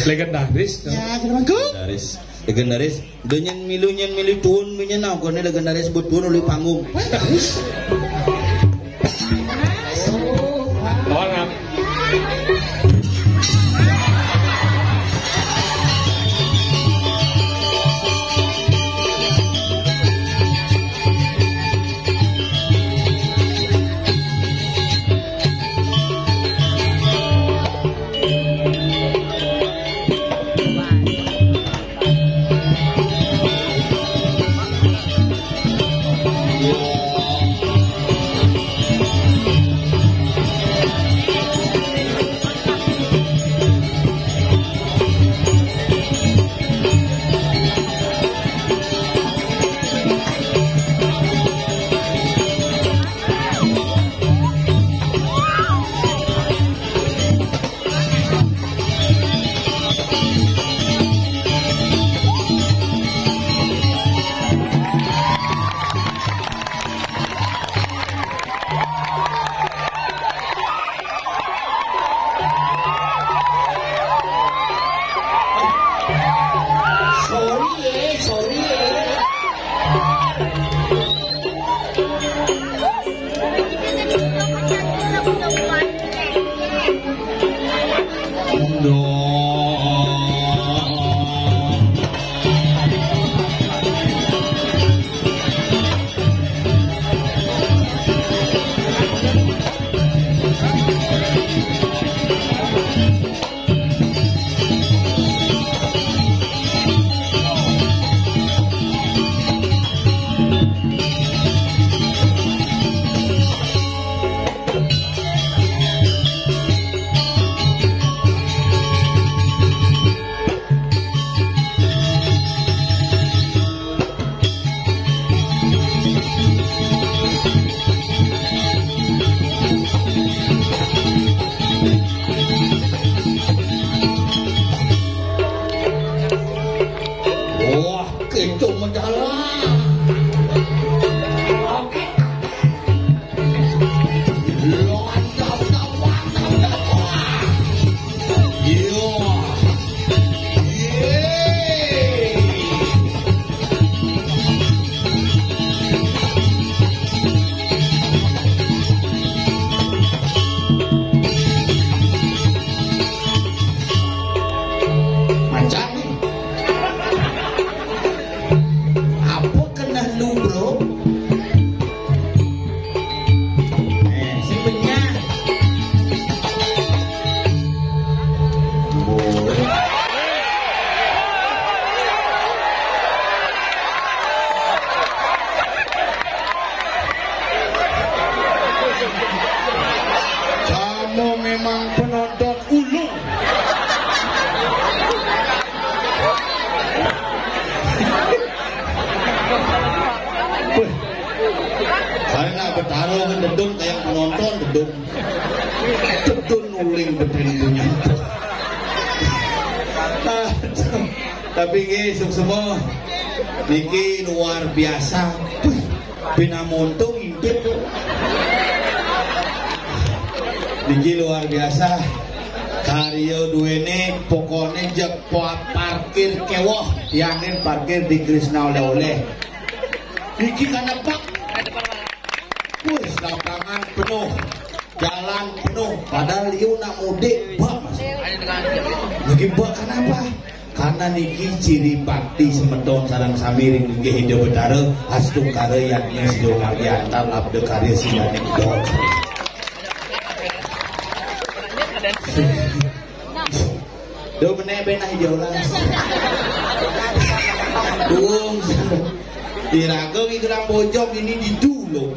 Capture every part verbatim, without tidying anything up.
Legendaris. Ya, kenapa, Gung? Legendaris. Legendaris. Donyen milu, nyen milu tuun, minyen naukone legendaris buat tuun oleh panggung. Wah, bagus. Orang. Sorry ya, sorry ya. Wah, keco mendalam. Oke. Mantap, mantap, mantap, mantap. Iya. Yeay. Macan nih. Apa kena lu, bro? Eh, si Benya. Kamu memang penonton ulung. Weh, karena Betara kan dedun kayak penonton dedun. Dedun uling beten punya. Ah, tapi nggih, suksma. Niki luar biasa. Wih, bina monto ngintip. Niki luar biasa. Karya duwene pokone jek pa-, parkir kewoh, yangin parkir di Krisna oleh-oleh. Niki kan apa? Wis, lapangan penuh, jalan penuh, padahal liu nak mudik, bak, Mas. Niki bak kenapa? Karena niki ciri bakti semeton sareng sami ring linggih Ida Betara, astungkara yadnya sida margi antar labda karya sidaning Ida. Do meneh benah Ida Olas. Duung. Diraga ngi gelang bojong ini didu lo.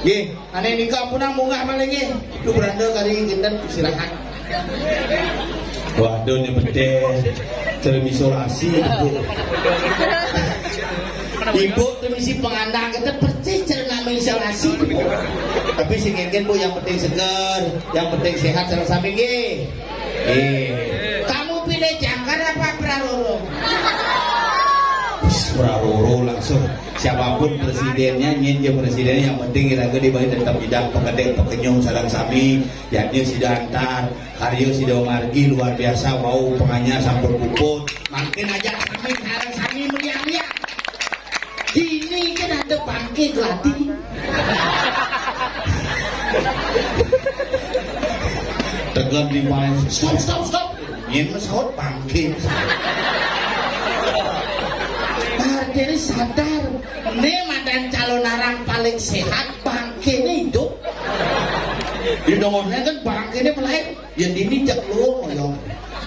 Nggih. Ane nika ampunang munggah malih nggih. Lu beranda kari kinten istirahat. Waduh, ini betul. Cara isolasi, Bu. Ibu tuh misi pengandang kita persis cara nama isolasi, Bu. Tapi sing ngengken, Bu, yang penting seger, yang penting sehat, sareng sami nggih. Eh, kamu pilih jangkar apa praloro? Praroro langsung. Siapapun presidennya, nyén ja presiden, yang penting iraga di Bali tetep nyidang pakedék pakenyung sareng sami. Yadnya sida antar, karya sida margi luar biasa, wau panganyar sampun puput. Mangkin ajak sami, sareng sami meriang-riang. Dini kan ada bangké gladi. Tekan di paling, "Stop, stop, stop." Nyén masaut bangké. Artinya sadar, né madan calonarang paling sehat, bangkéné hidup. Di nomornya kan bangkéné melahir, ya dini jak lu ngoyong.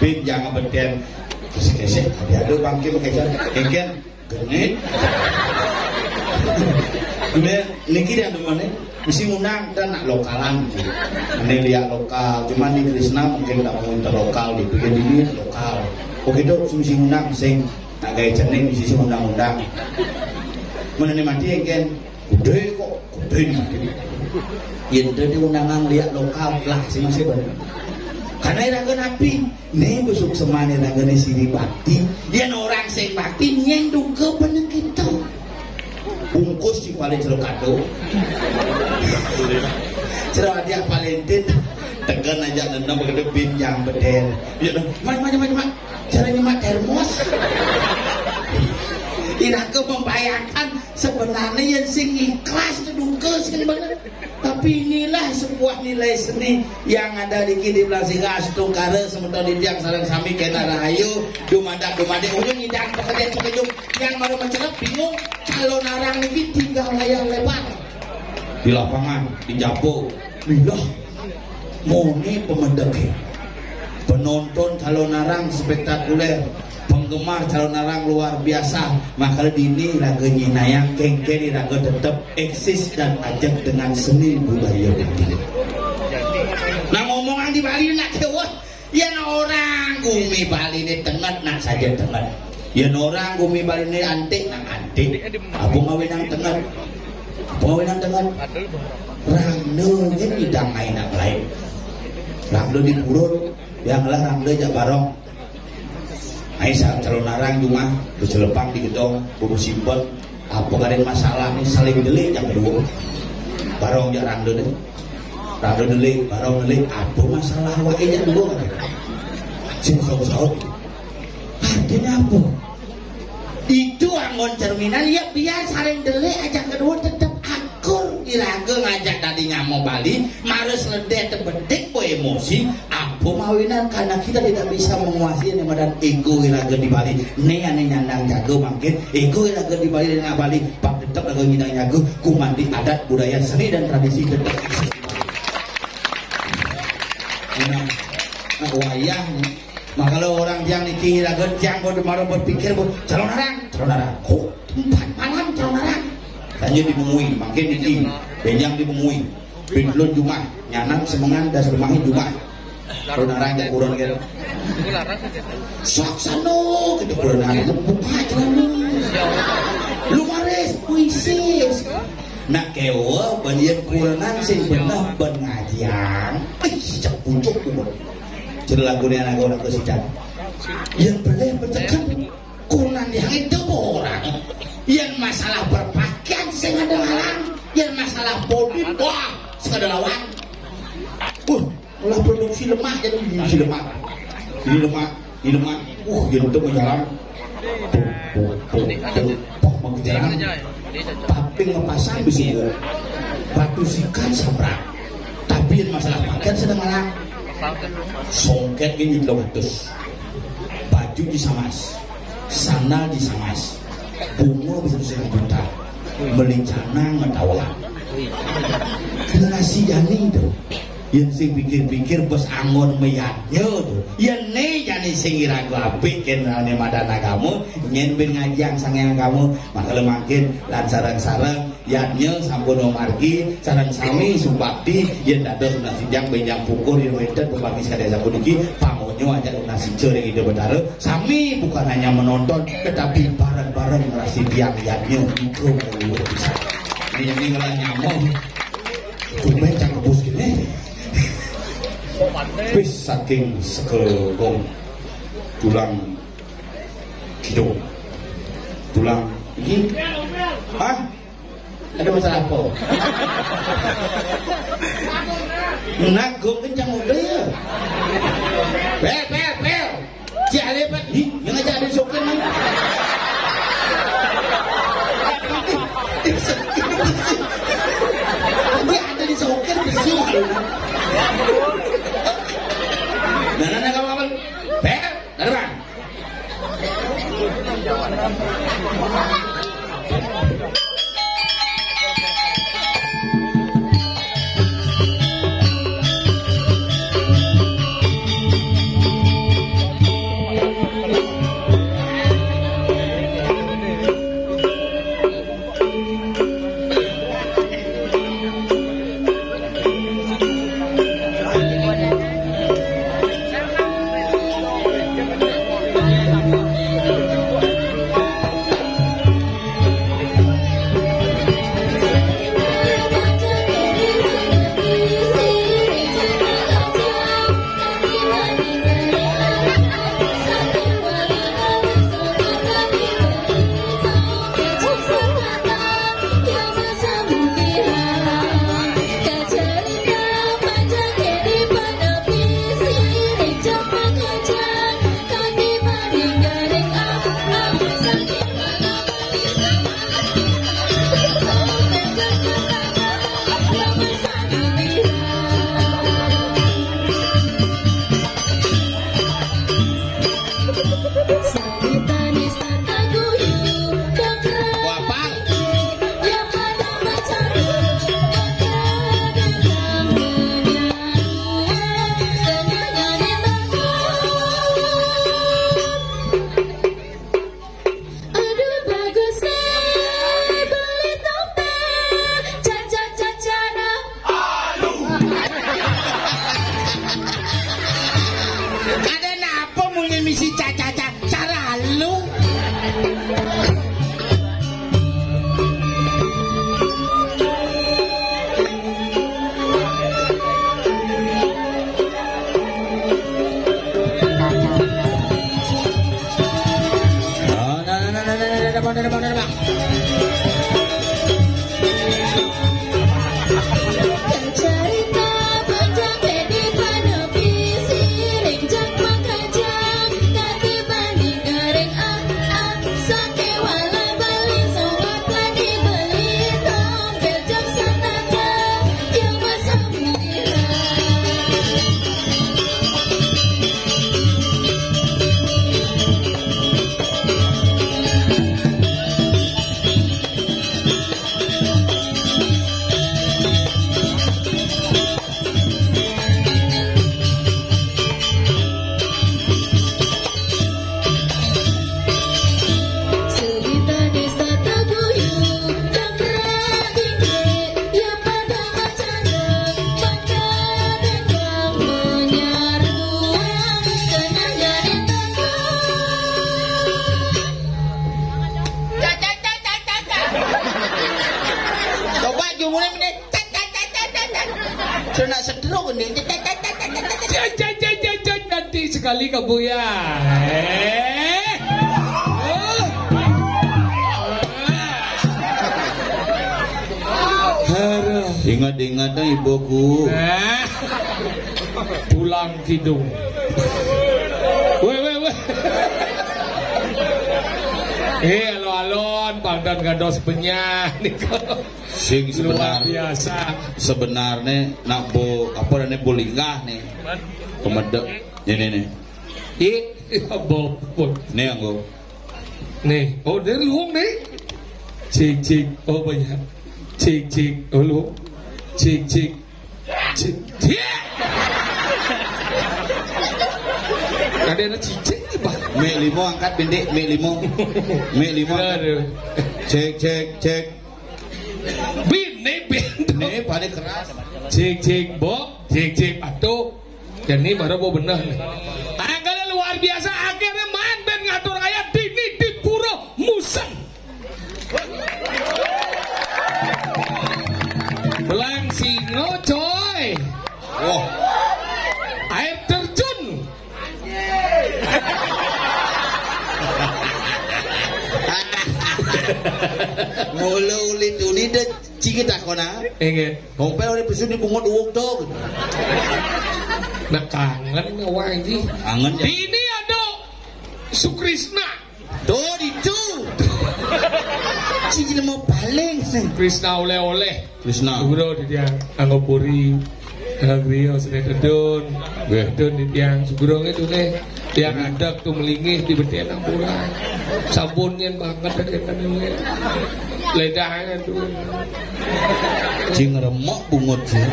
Bin jangan beten. Kesek-kesek, ada-ada bangké bekesek. Engken genit. Kemudian niki dia namanya mesti ngundang dan nak lokalan gitu. Ini lihat lokal, cuman di Krisna mungkin tak mau interlokal, dipikir ini lokal. Begitu mesti ngundang sing nak gaya cening mesti undang-undang. Mana nih mati engken? Gedé kok, gedé nih mati. Yén dadi undangan lihat lokal lah sing masih bener. Karena iraga napi? Né besuk semane ragane siri bakti. Yén orang sing bakti nyén duka bener gitu. Bungkus di paling jero kado. Jero hadiah Valentine. Tekan aja nenem begitu bin yang bedel. Ya dong, mari mari mari mari. Cara nyemak termos. Iraga membayangkan sebenarnya yang sing ikhlas itu duka sing bener. Tapi inilah sebuah nilai seni yang ada di kini belasika astungkara semeton titiang sareng sami kena rahayu dumadak dumadik ulun ngidang pekerja pengunjung yang baru mencelep bingung calonarang niki tinggal layar lebar di lapangan di Japo. Milah moni pemedeke penonton calonarang spektakuler penggemar calonarang luar biasa. Makanya dini raga nyinayang kengkeri raga tetap eksis dan ajak dengan seni budaya Bali. Nah ngomongan di Bali nak kewat yang orang gumi Bali ini tenget nak saja tenget. Yang orang gumi Bali ini antik nak antik. Apa ngawinang tenget? Apa ngawinang tenget? Rangda ini idang main nak lain. Rangda di purun, yang lah rangda jak barong. Ai saat calonarang jumah, bercelepang di gedong, buru simpel, apa kadang masalah nih saling delik yang kedua. Barong jak rangda deh. Rangda delik, barong delik, apa masalah wae yang kedua. Sing saut-saut. Artinya apa? Itu anggon cerminan ya biar saling delik aja kedua tetap akur iraga ngajak tadi nyamo Bali marus ledeh tebedik po emosi. Apa mawinan karena kita tidak bisa menguasai yang badan ego iraga di Bali. Né ane nyandang jaga mangkin ego iraga di Bali dan Bali pak tetap raga nyandang jaga kumandi adat budaya seni dan tradisi tetap. Nah, nah wayah nih. Makalo orang tiang niki raga tiang kok demaro berpikir bu calonarang, calonarang. Kok empat malam calonarang? Tanya di Bengui, mangkin niki benjang di Bengui. Bin lun jumah, nyanan semengan das rumahnya jumah. Calonarang jak kurun kan. Saksano kita kurun anu buka celana. Lumaris puisis. Nak kewa banian kurenan sing benah ben ngajiang. Ih, sejak pucuk umur. Jero lagune anak ora kesidan. Yang boleh bertekan kurenan yang itu orang. Yang masalah berpakaian sing ada ngalang. Yang masalah body wah sing ada lawan. Uh, olah produksi lemah jadi produksi lemah. Ini lemah, ini lemah. Uh, jadi untuk menjalan. Tuh, tuh, tuh, tuh. Poh, mau jalan. Tapi ngepasang di sini. Batu sikan sabrak. Tapi yang masalah paket sedang ngalang. Songket ini dua ratus. Baju di samas. Sandal di samas. Bunga bisa setengah juta. Beli canang ngetawa. Generasi jani tuh. Yang sing pikir-pikir bos anggon meyatnya tuh. Yang ne jani sing iraga apik kenane madan agama. Nyen bin ngajiang sangyang kamu. Maka lemakin lan sarang-sarang. Yadnya sampun mamargi, sareng sami subakti, yen dados unang sinjang benjang pungkur yen wenten pepangis kadya sapuniki, pangonyo ajak unang sinca ring Ida Betara, sami bukan hanya menonton, tetapi bareng-bareng ngrasi tiang yadnya nika mawuwuh pisan. Ini ngelah nyamong. Tumben cak kebus gini. Wis saking sekelgong tulang kidung. Tulang Hah? Ada masalah apa? Nagok kencang mobil ya. Pel, pel, pel. Cik Alifat, hi, yang aja ada sopir nih. Dia ada di sopir besi. Nah, nah, nah, kawan-kawan. Pel, terbang. Aduh, bagus nih, beli tompel. Caca, cacara. Ada napa muni misi caca, cacara lu? Coba jumune meneh. Sudah stroke nih. Nanti sekali kamu ya. Eh. Oh. Aduh, ingat-ingat dong ibuku. Eh. Pulang kidung. Weh, weh, weh. Eh, alon-alon, pangdan gandos benyah nih. Sing luar sebenar, biasa. Sebenarnya nak bo apa, nih, bo linggah nih. Kemedek. Ini nih. Ih, bobot. Nih, anggo. Nih, oh, dari luhung nih. Cik, cik. Oh, banyak. Cik, cik. Oh, luhung. Cik, cik. Cik, cik. Ada anak cicing nih, Bang. Mik limo angkat, bintik, mik limo. Mik limo angkat. Aduh. Cek, cek, cek. Bini, bini. Nih, paling keras. Cik, cik, bo. Cik, cik, atuh. Jadi baru bo bener nih. Angkanya luar biasa, akhirnya main band ngatur ayat dini di Pura Museng. Belang Singo, coy. Wah. Air terjun. Mula uli tuni deh cingit aku nah. Inggih. Kompel oleh pesun di pungut uwuk to. Nah, kangen awak iki. Kangen ya. Ini ada Sukrisna. Tuh ditu. Cingit mau paling sih. Krisna oleh-oleh. Krisna. Guru di dia anggo puri. Anggo griya sene tedun. Nggih. Tedun di tiang Sugro itu nih. Tiang adek tuh melingih di betian ambulan. Sampun yen banget kan ini. Ledahan tuh. Cing remok bungut sih.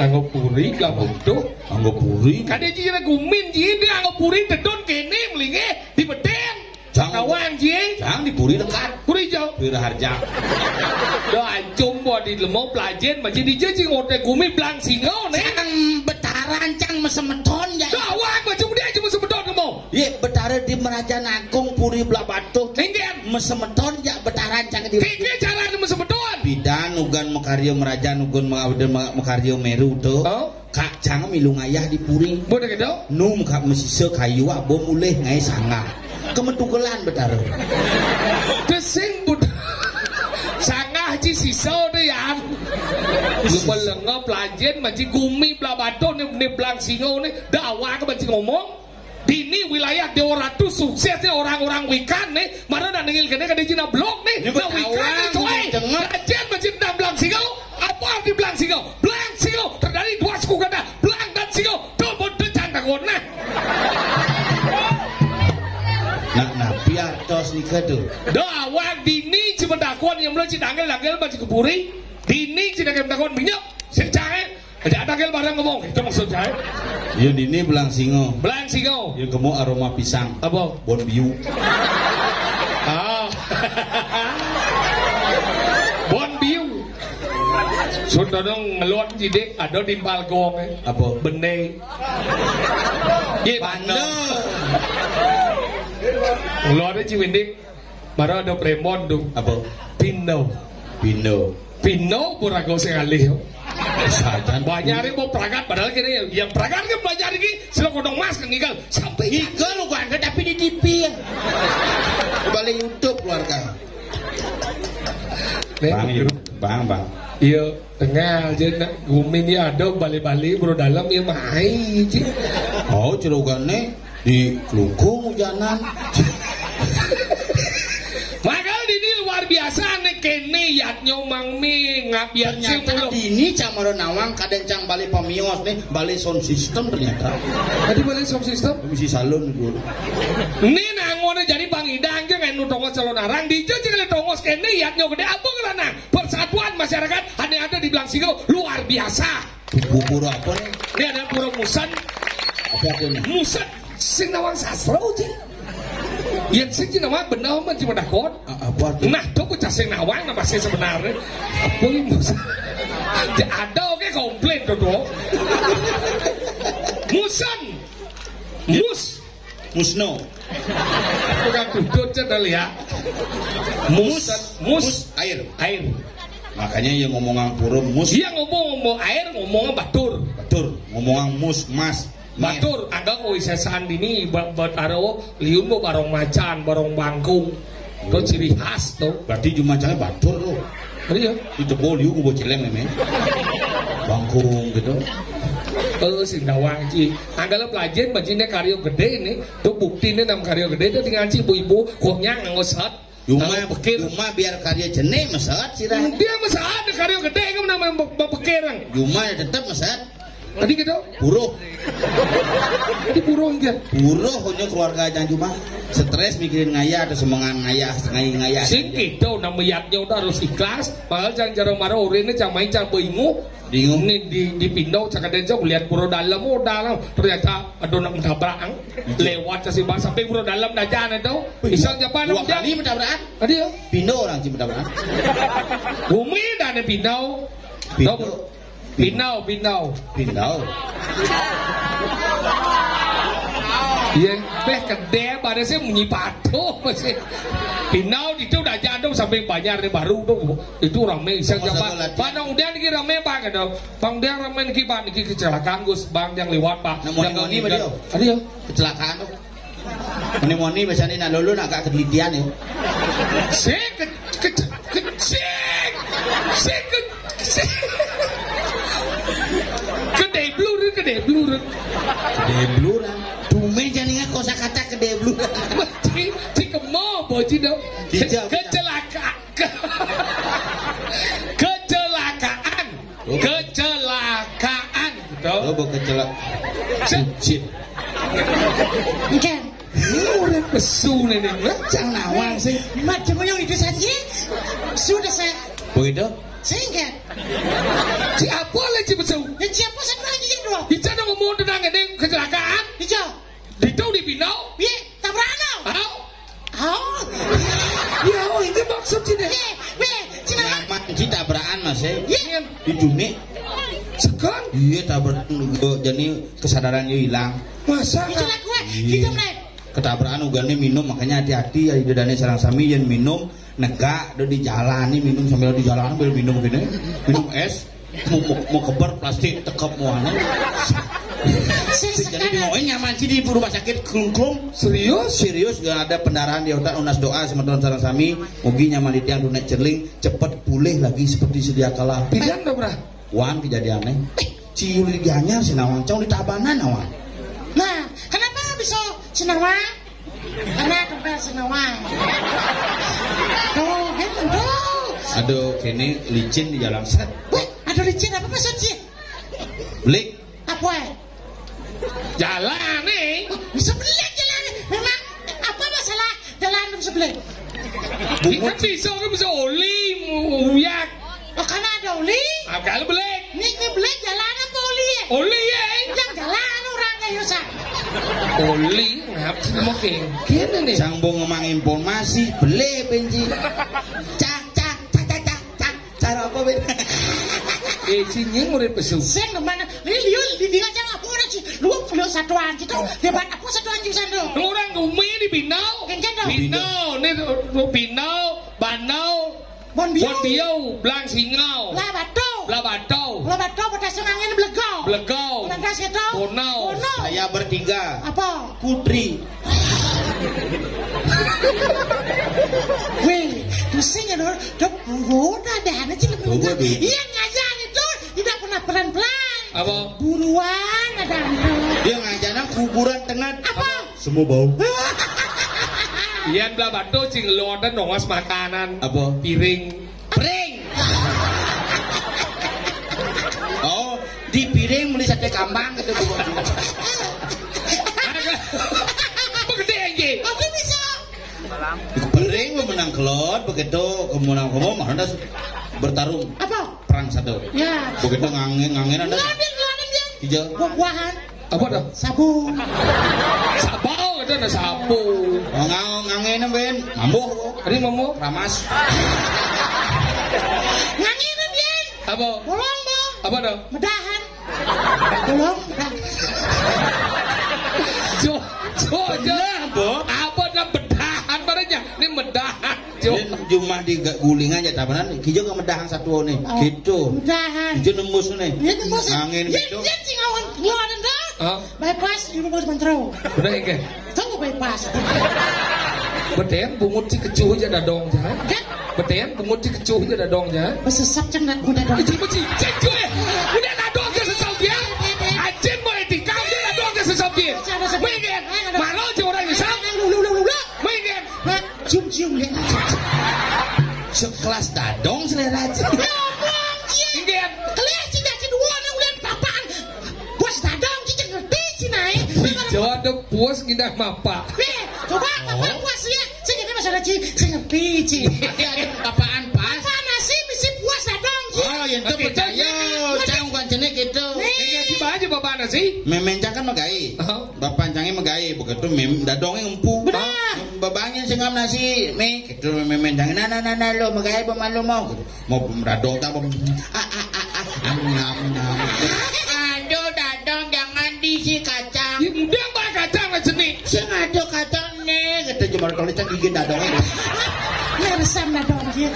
Anggo puri lah tuh. Anggo puri. Kadhe iki gumin iki anggo puri tedun kene melingih di betian. Jang. Kawan, Ji. Jang di puri dekat. Puri jauh. Puri Raharja. Do ancung bo di lemo pelajen, macam di jejing ote gumi blang singo, ne. Cang betaran, cang mesemeton, ya. Do awak, macam dia cuma semeton kamu. Ye, betara di Meraja Nangkung, puri belah batuh. Ningen. Mesemeton, ya, betaran, cang di. Kiki cara ni mesemeton. Bidan, ugan mekarya Meraja, ugan me-, me-, mekarya Meru, tuh. Oh? Kak cang milu ngayah di puri. Bodoh gitu? Nu muka mesisa kayu abom ulih ngai sanggah. Kemetukelan betara. Desing bud-, sanggah ji sisa deh, Yan. Lu melenga pelajen, manci gumi belah batuh ni, ni belang singo ni. Dah awak ke manci ngomong. Dini wilayah Dewa Ratu suksesnya orang-orang wikan ni. Mana nak nengil kena kena jina blok ni. Ni nak wikan ni, coy. Rajen manci nang belang singo. Apa arti belang singo? Belang singo terdiri dua suku kata, belang dan singo. Tu pun tu cang takut nah. Nak napi artos nika tu? Dah awak dini cuma takut yang belum cita anggel-anggel baca keburi. Dini cita anggel takut minyak. Secah eh. Aja ada anggel barang ngomong. Itu maksud saya. Yang dini belang singo. Belang singo. Yang kemu aroma pisang. Apa? Bon biu. Ah. Bon biu. Sun todong ngeluar jidik, ada di balgong, eh. Apa? Bendai. Ye, bandel. Ngeluar aja windik. Baru ada premon tu. Apa? Pino. Pino. Pino pun ragu sekali. Sajan. Banyak hari mau peragat, padahal kini yang peragat kan banyak hari sila kodong mas kan ngigal. Sampai ngigal lu kan, tapi di T V ya. Balik YouTube keluarga. Bang, bang, bang. Iya, tengah aja nak gumin ya ada balik-balik bro dalam ya mai je. Oh, cerugan nih di kelungkung hujanan. Makal dini luar biasa nih kene yatnyo mang mi ngap yat. Ternyata dini cang maro nawang kadang cang balik pamios nih, balik sound system ternyata. Tadi balik sound system? Misi salon dulu. Ini nangone jadi Bang Ida aja ngai nu tongos calon arang, dija aja kali tongos kene yatnyo gede apa ngeranang? Persatuan masyarakat hanya ada di Belang Singo, luar biasa. Bubur apa nih? Ini ada pura musan. Apa tuh nih? Musan sing nawang sastra uji. Yang sing nawang benar mah cuma dakon. Apa tuh? Nah, tuh bocah sing nawang nama sih sebenarnya. Apa yang musan? Ada oke komplain tuh, tuh. Musan. Mus. Musno. Bukan dudut, cendol ya. Mus. Mus. Mus. Air. Air. Makanya yang ngomongan pura mus. Iya ngomong, ngomong air, ngomong batur. Batur. Ngomongan mus, mas. Batur, angga kok isesan dini, ba-, bataro, liun mau barong macan, barong bangkung. Itu ciri khas tuh. Berarti cuma cale batur tuh. Iya. Itu bol yuk gua celeng ini. Bangkung gitu. Oh, sing nawang, Ci. Anggala pelajen, bajine karyo gede nih. Tuh bukti nih nam karyo gede tuh tinggal Ci ibu-ibu, konyang nganggo set. Cuma, cuma biar karyo jenih meset sih dah. Dia meset ada karyo gede kan nama yang be-, be-, bekirang. Cuma ya tetap meset. Tadi gitu? Buruh. Tadi buruh enggak? Buruh punya keluarga aja cuma stres mikirin ngayah atau semangat ngayah, setengah ngayah. Sing gitu, nama yatnya udah harus ikhlas. Padahal jangan jarang marah orang ini jangan main jangan bingung. Bingung. Ini di, di Pindau cakap dia jauh lihat pura dalam, oh dalam. Ternyata ada nak menabrak ang. Lewat kasih bahas sampai pura dalam dah jangan itu. Isang Japan dua kali menabrak. Ada ya? Pindau orang sih menabrak. Bumi dah ni Pindau. Pindau. Pindau, Pindau. Pindau. Iya, beh kedai pada saya munyi patuh masih. Pindau itu udah jatuh sampai banyak ni baru tu. Itu rame isang Japan. Mana udah ni rame apa gitu? Bang dia rame ni Pak, ni kecelakaan Gus, bang yang lewat Pak. Namun yang ini dia. Ada ya? Kecelakaan tuh. Muni-muni biasanya nak lulu nak agak ketelitian ya. Sik, ke, ke, ke, sik, sik, ke, sik. Kedai blur, kedai blur. Kedai blur, ah. Tumben jani nggak kosa kata kedai blur. Cik, cik kemo boji dong. Dijak. Kecelakaan. Kecelakaan. Kecelakaan. Betul. Oh, bukan celak. Cik. Enggak. Urip pesu nih nih. Cang nawang sih. Macam yang itu saja. Sudah saya. Begitu. Sehingga. Ci apa lah ci pesu? Ya, ci apa satu lagi yang dua? Ica dong ngomong tentang ini kecelakaan. Ica. Di tau di Pinau. Iya, tabrakan. Au. Au. Ya, oh, itu maksud sini. Iya, iya, cina. Nyaman ci tabrakan mas eh. Iya. Di dunia. Sekarang. Iya tabrakan. Jadi kesadaran dia hilang. Masa? Itulah gue. Iya. Kita mulai. Ketabrakan ugane minum, makanya hati-hati ya, ida dane sareng sami yen minum negak do di jalan nih, minum sambil di jalan sambil minum gini, minum es, mau, mau, mau keber plastik tekep mau anu. Jadi mau eh, nyaman sih di rumah sakit klungklung. Serius? Serius, gak ada pendarahan di otak, unas doa semeton sareng sami, mugi nyaman di tiang dunek cerling, cepet pulih lagi seperti sedia kala. Pidan do, Brah? Wan kejadiannya. Ciul di Gianyar si nawang cong di Tabanan nawang. Nah, kenapa bisa si nawang? Karena kempel si nawang. Tuh, gitu tuh. Aduh, kini licin di jalan set. Wih, ada licin apa maksudnya? Belik. Apa eh? Jalan nih. Bisa belik jalan nih. Memang apa masalah jalan itu sebelah? Bungut. Kan bisa, kan bisa oli, uyak. Oh, karena ada oli. Ah, kalau belik. Ini, ini belik jalan apa oli ya? Oli ya. Yang jalan orang kayak Yusuf. Oli, ngap mau kengken nih. Sambung ngemang informasi, belik benci. Cak, cak, cak, cak, cak, cak. Cara apa, Ben? Eh, sini murid pesu. Sing kemana? Ini liu, di dia jangan apa orang sih. Lu, lu satu anjing tuh. Dia buat apa satu anjing sana? Orang rumah di Binau. Kengken dong. Binau, nih Binau, Banau. Bon Biau. Bon Biau, Blang Singau. Lah Batu. Lah Batu. Lah Batu, pedas angin Blegau. Blegau. Lantas gitu. Bonau. Bonau. Saya bertiga. Apa? Kudri. Weh, pusing ya, Dor. Dok, udah deh, anak sih lebih Coba muda. Deh. Iya, ngajar itu tidak pernah pelan-pelan. Apa? Buruan ada. Dia ngajarnya kuburan tengah. Apa? Semua bau. Iyan belah batu cing lo ada nongas makanan. Apa? Piring. Piring. Oh, di piring beli sate kambang gitu. Apa gede aja? Aku bisa. Piring menang kelot begitu, kemudian kamu mana bertarung. Apa? Perang satu. Ya. Begitu ngangen ngangen ada. Ngeladin, ngeladin dia. Hijau. Buah-buahan. Apa dah? Sabu. Sabau itu ada sabu. Oh, ngang ngangen ben. Mambuh. Ini mambuh. Ramas. Ngangen dia. Apa? Bolong, Bang. Apa dah? Medahan. Bolong, medahan. Jo, jo, jo. Bedah, Bo. Apa dah bedahan padanya? Ini medahan. Ini cuma di guling aja tabanan, kijo ke medahan satu nih. Oh, gitu. Medahan. Kijo nembus nih. Iya, nembus. Angin iya, gitu. Iya, cing awan, gua ada dah. Ah. Bypass, di rumah mentero. Bener ya, Kak? Tahu bypass. Beten bungut si kecuh aja dadong, jangan. Kan? Beten bungut si kecuh aja dadong, jangan. Besesap ceng nak guna dong. Itu mesti cek gue. Udah dadong ke sesau dia. Acen mau etika, udah dadong ke sesau dia. Mungkin. Malu aja orang yang sama. Lu, lu, lu, lu, lu. Mungkin. Nah, cium-cium lihat. Sekelas dadong selera aja. Ya ampun, iya. Inggih. Kelir cinta kedua, nah, udah papaan. Bos dadong, kita ngerti, Cina, eh. Jawa ada puas ngindah mapa. Nih, coba papa puas ya. Saya ngerti masalah, Ci. Saya ngerti, Ci. Ada, ada papaan pas. Apa nasi mesti puas dadong, Ci? Oh, yang itu oke, percaya. Cang bukan jenis gitu. Nih. Ini gimana aja papaan nasi? Memencang kan megai. Aha. Bapak cangnya megai, begitu mem dadongnya empu. Benar. Babangnya sengam nasi, mi, gitu memencang. Nah, nah, nah, nah, lo megai apa malu mau? Gitu. Mau dadong tak, ah, ah, ah, ah, am, nam, nam. Aduh, dadong jangan diisi kacang. Ya, udah, Mbak, kacang lah jenis. Sing ada kacang nih, kata Jumar kalau cang gigit dadongnya. Ngeresam dadong dia.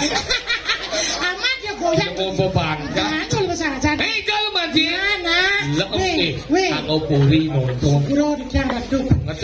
Amat ya goyang. Mau bangga. Nah, kalau besar aja. Hei, kalau manjir. Nah, nah. Lah, weh, oke. Weh. Aku puri nonton. Bro, di tiang ratu. Ngerti.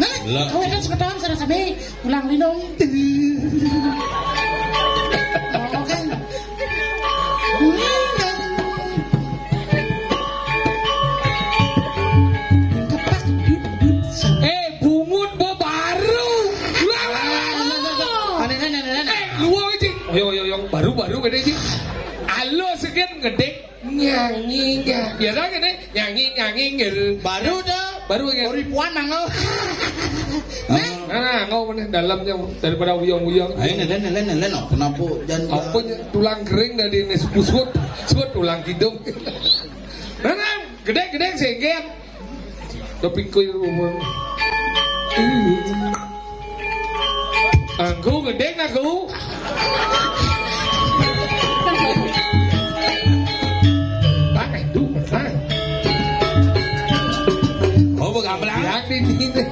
Nah, lah, kawedang semeton sareng sami ulang linung. Oh, kan. Kepak dut dut. Eh, bungut bo baru. Lah, lah, lah, lah, lah. Aneh, aneh, aneh, aneh. Eh, luwung, Cik. Yo, yo, yo, baru, baru, gede, Cik. Alo, sekian gede. Nyanyi, nyanyi. Biasa gede, nyanyi, nyanyi, ngir. Baru dah. Baru, ya. Ribuan, Mang. Nah, nah, kau mana dalamnya daripada uyang-uyang. Ayo, nelen, nelen, nelen, apa, apa, jangan. Apa, tulang kering dari ini, suwet, suwet tulang kidung. Nah, nah, gede, gede, sengket. Tapi kau yang rumah. Aku gede, aku. Bang, itu, bang. Oh, bukan belah. Yang di sini.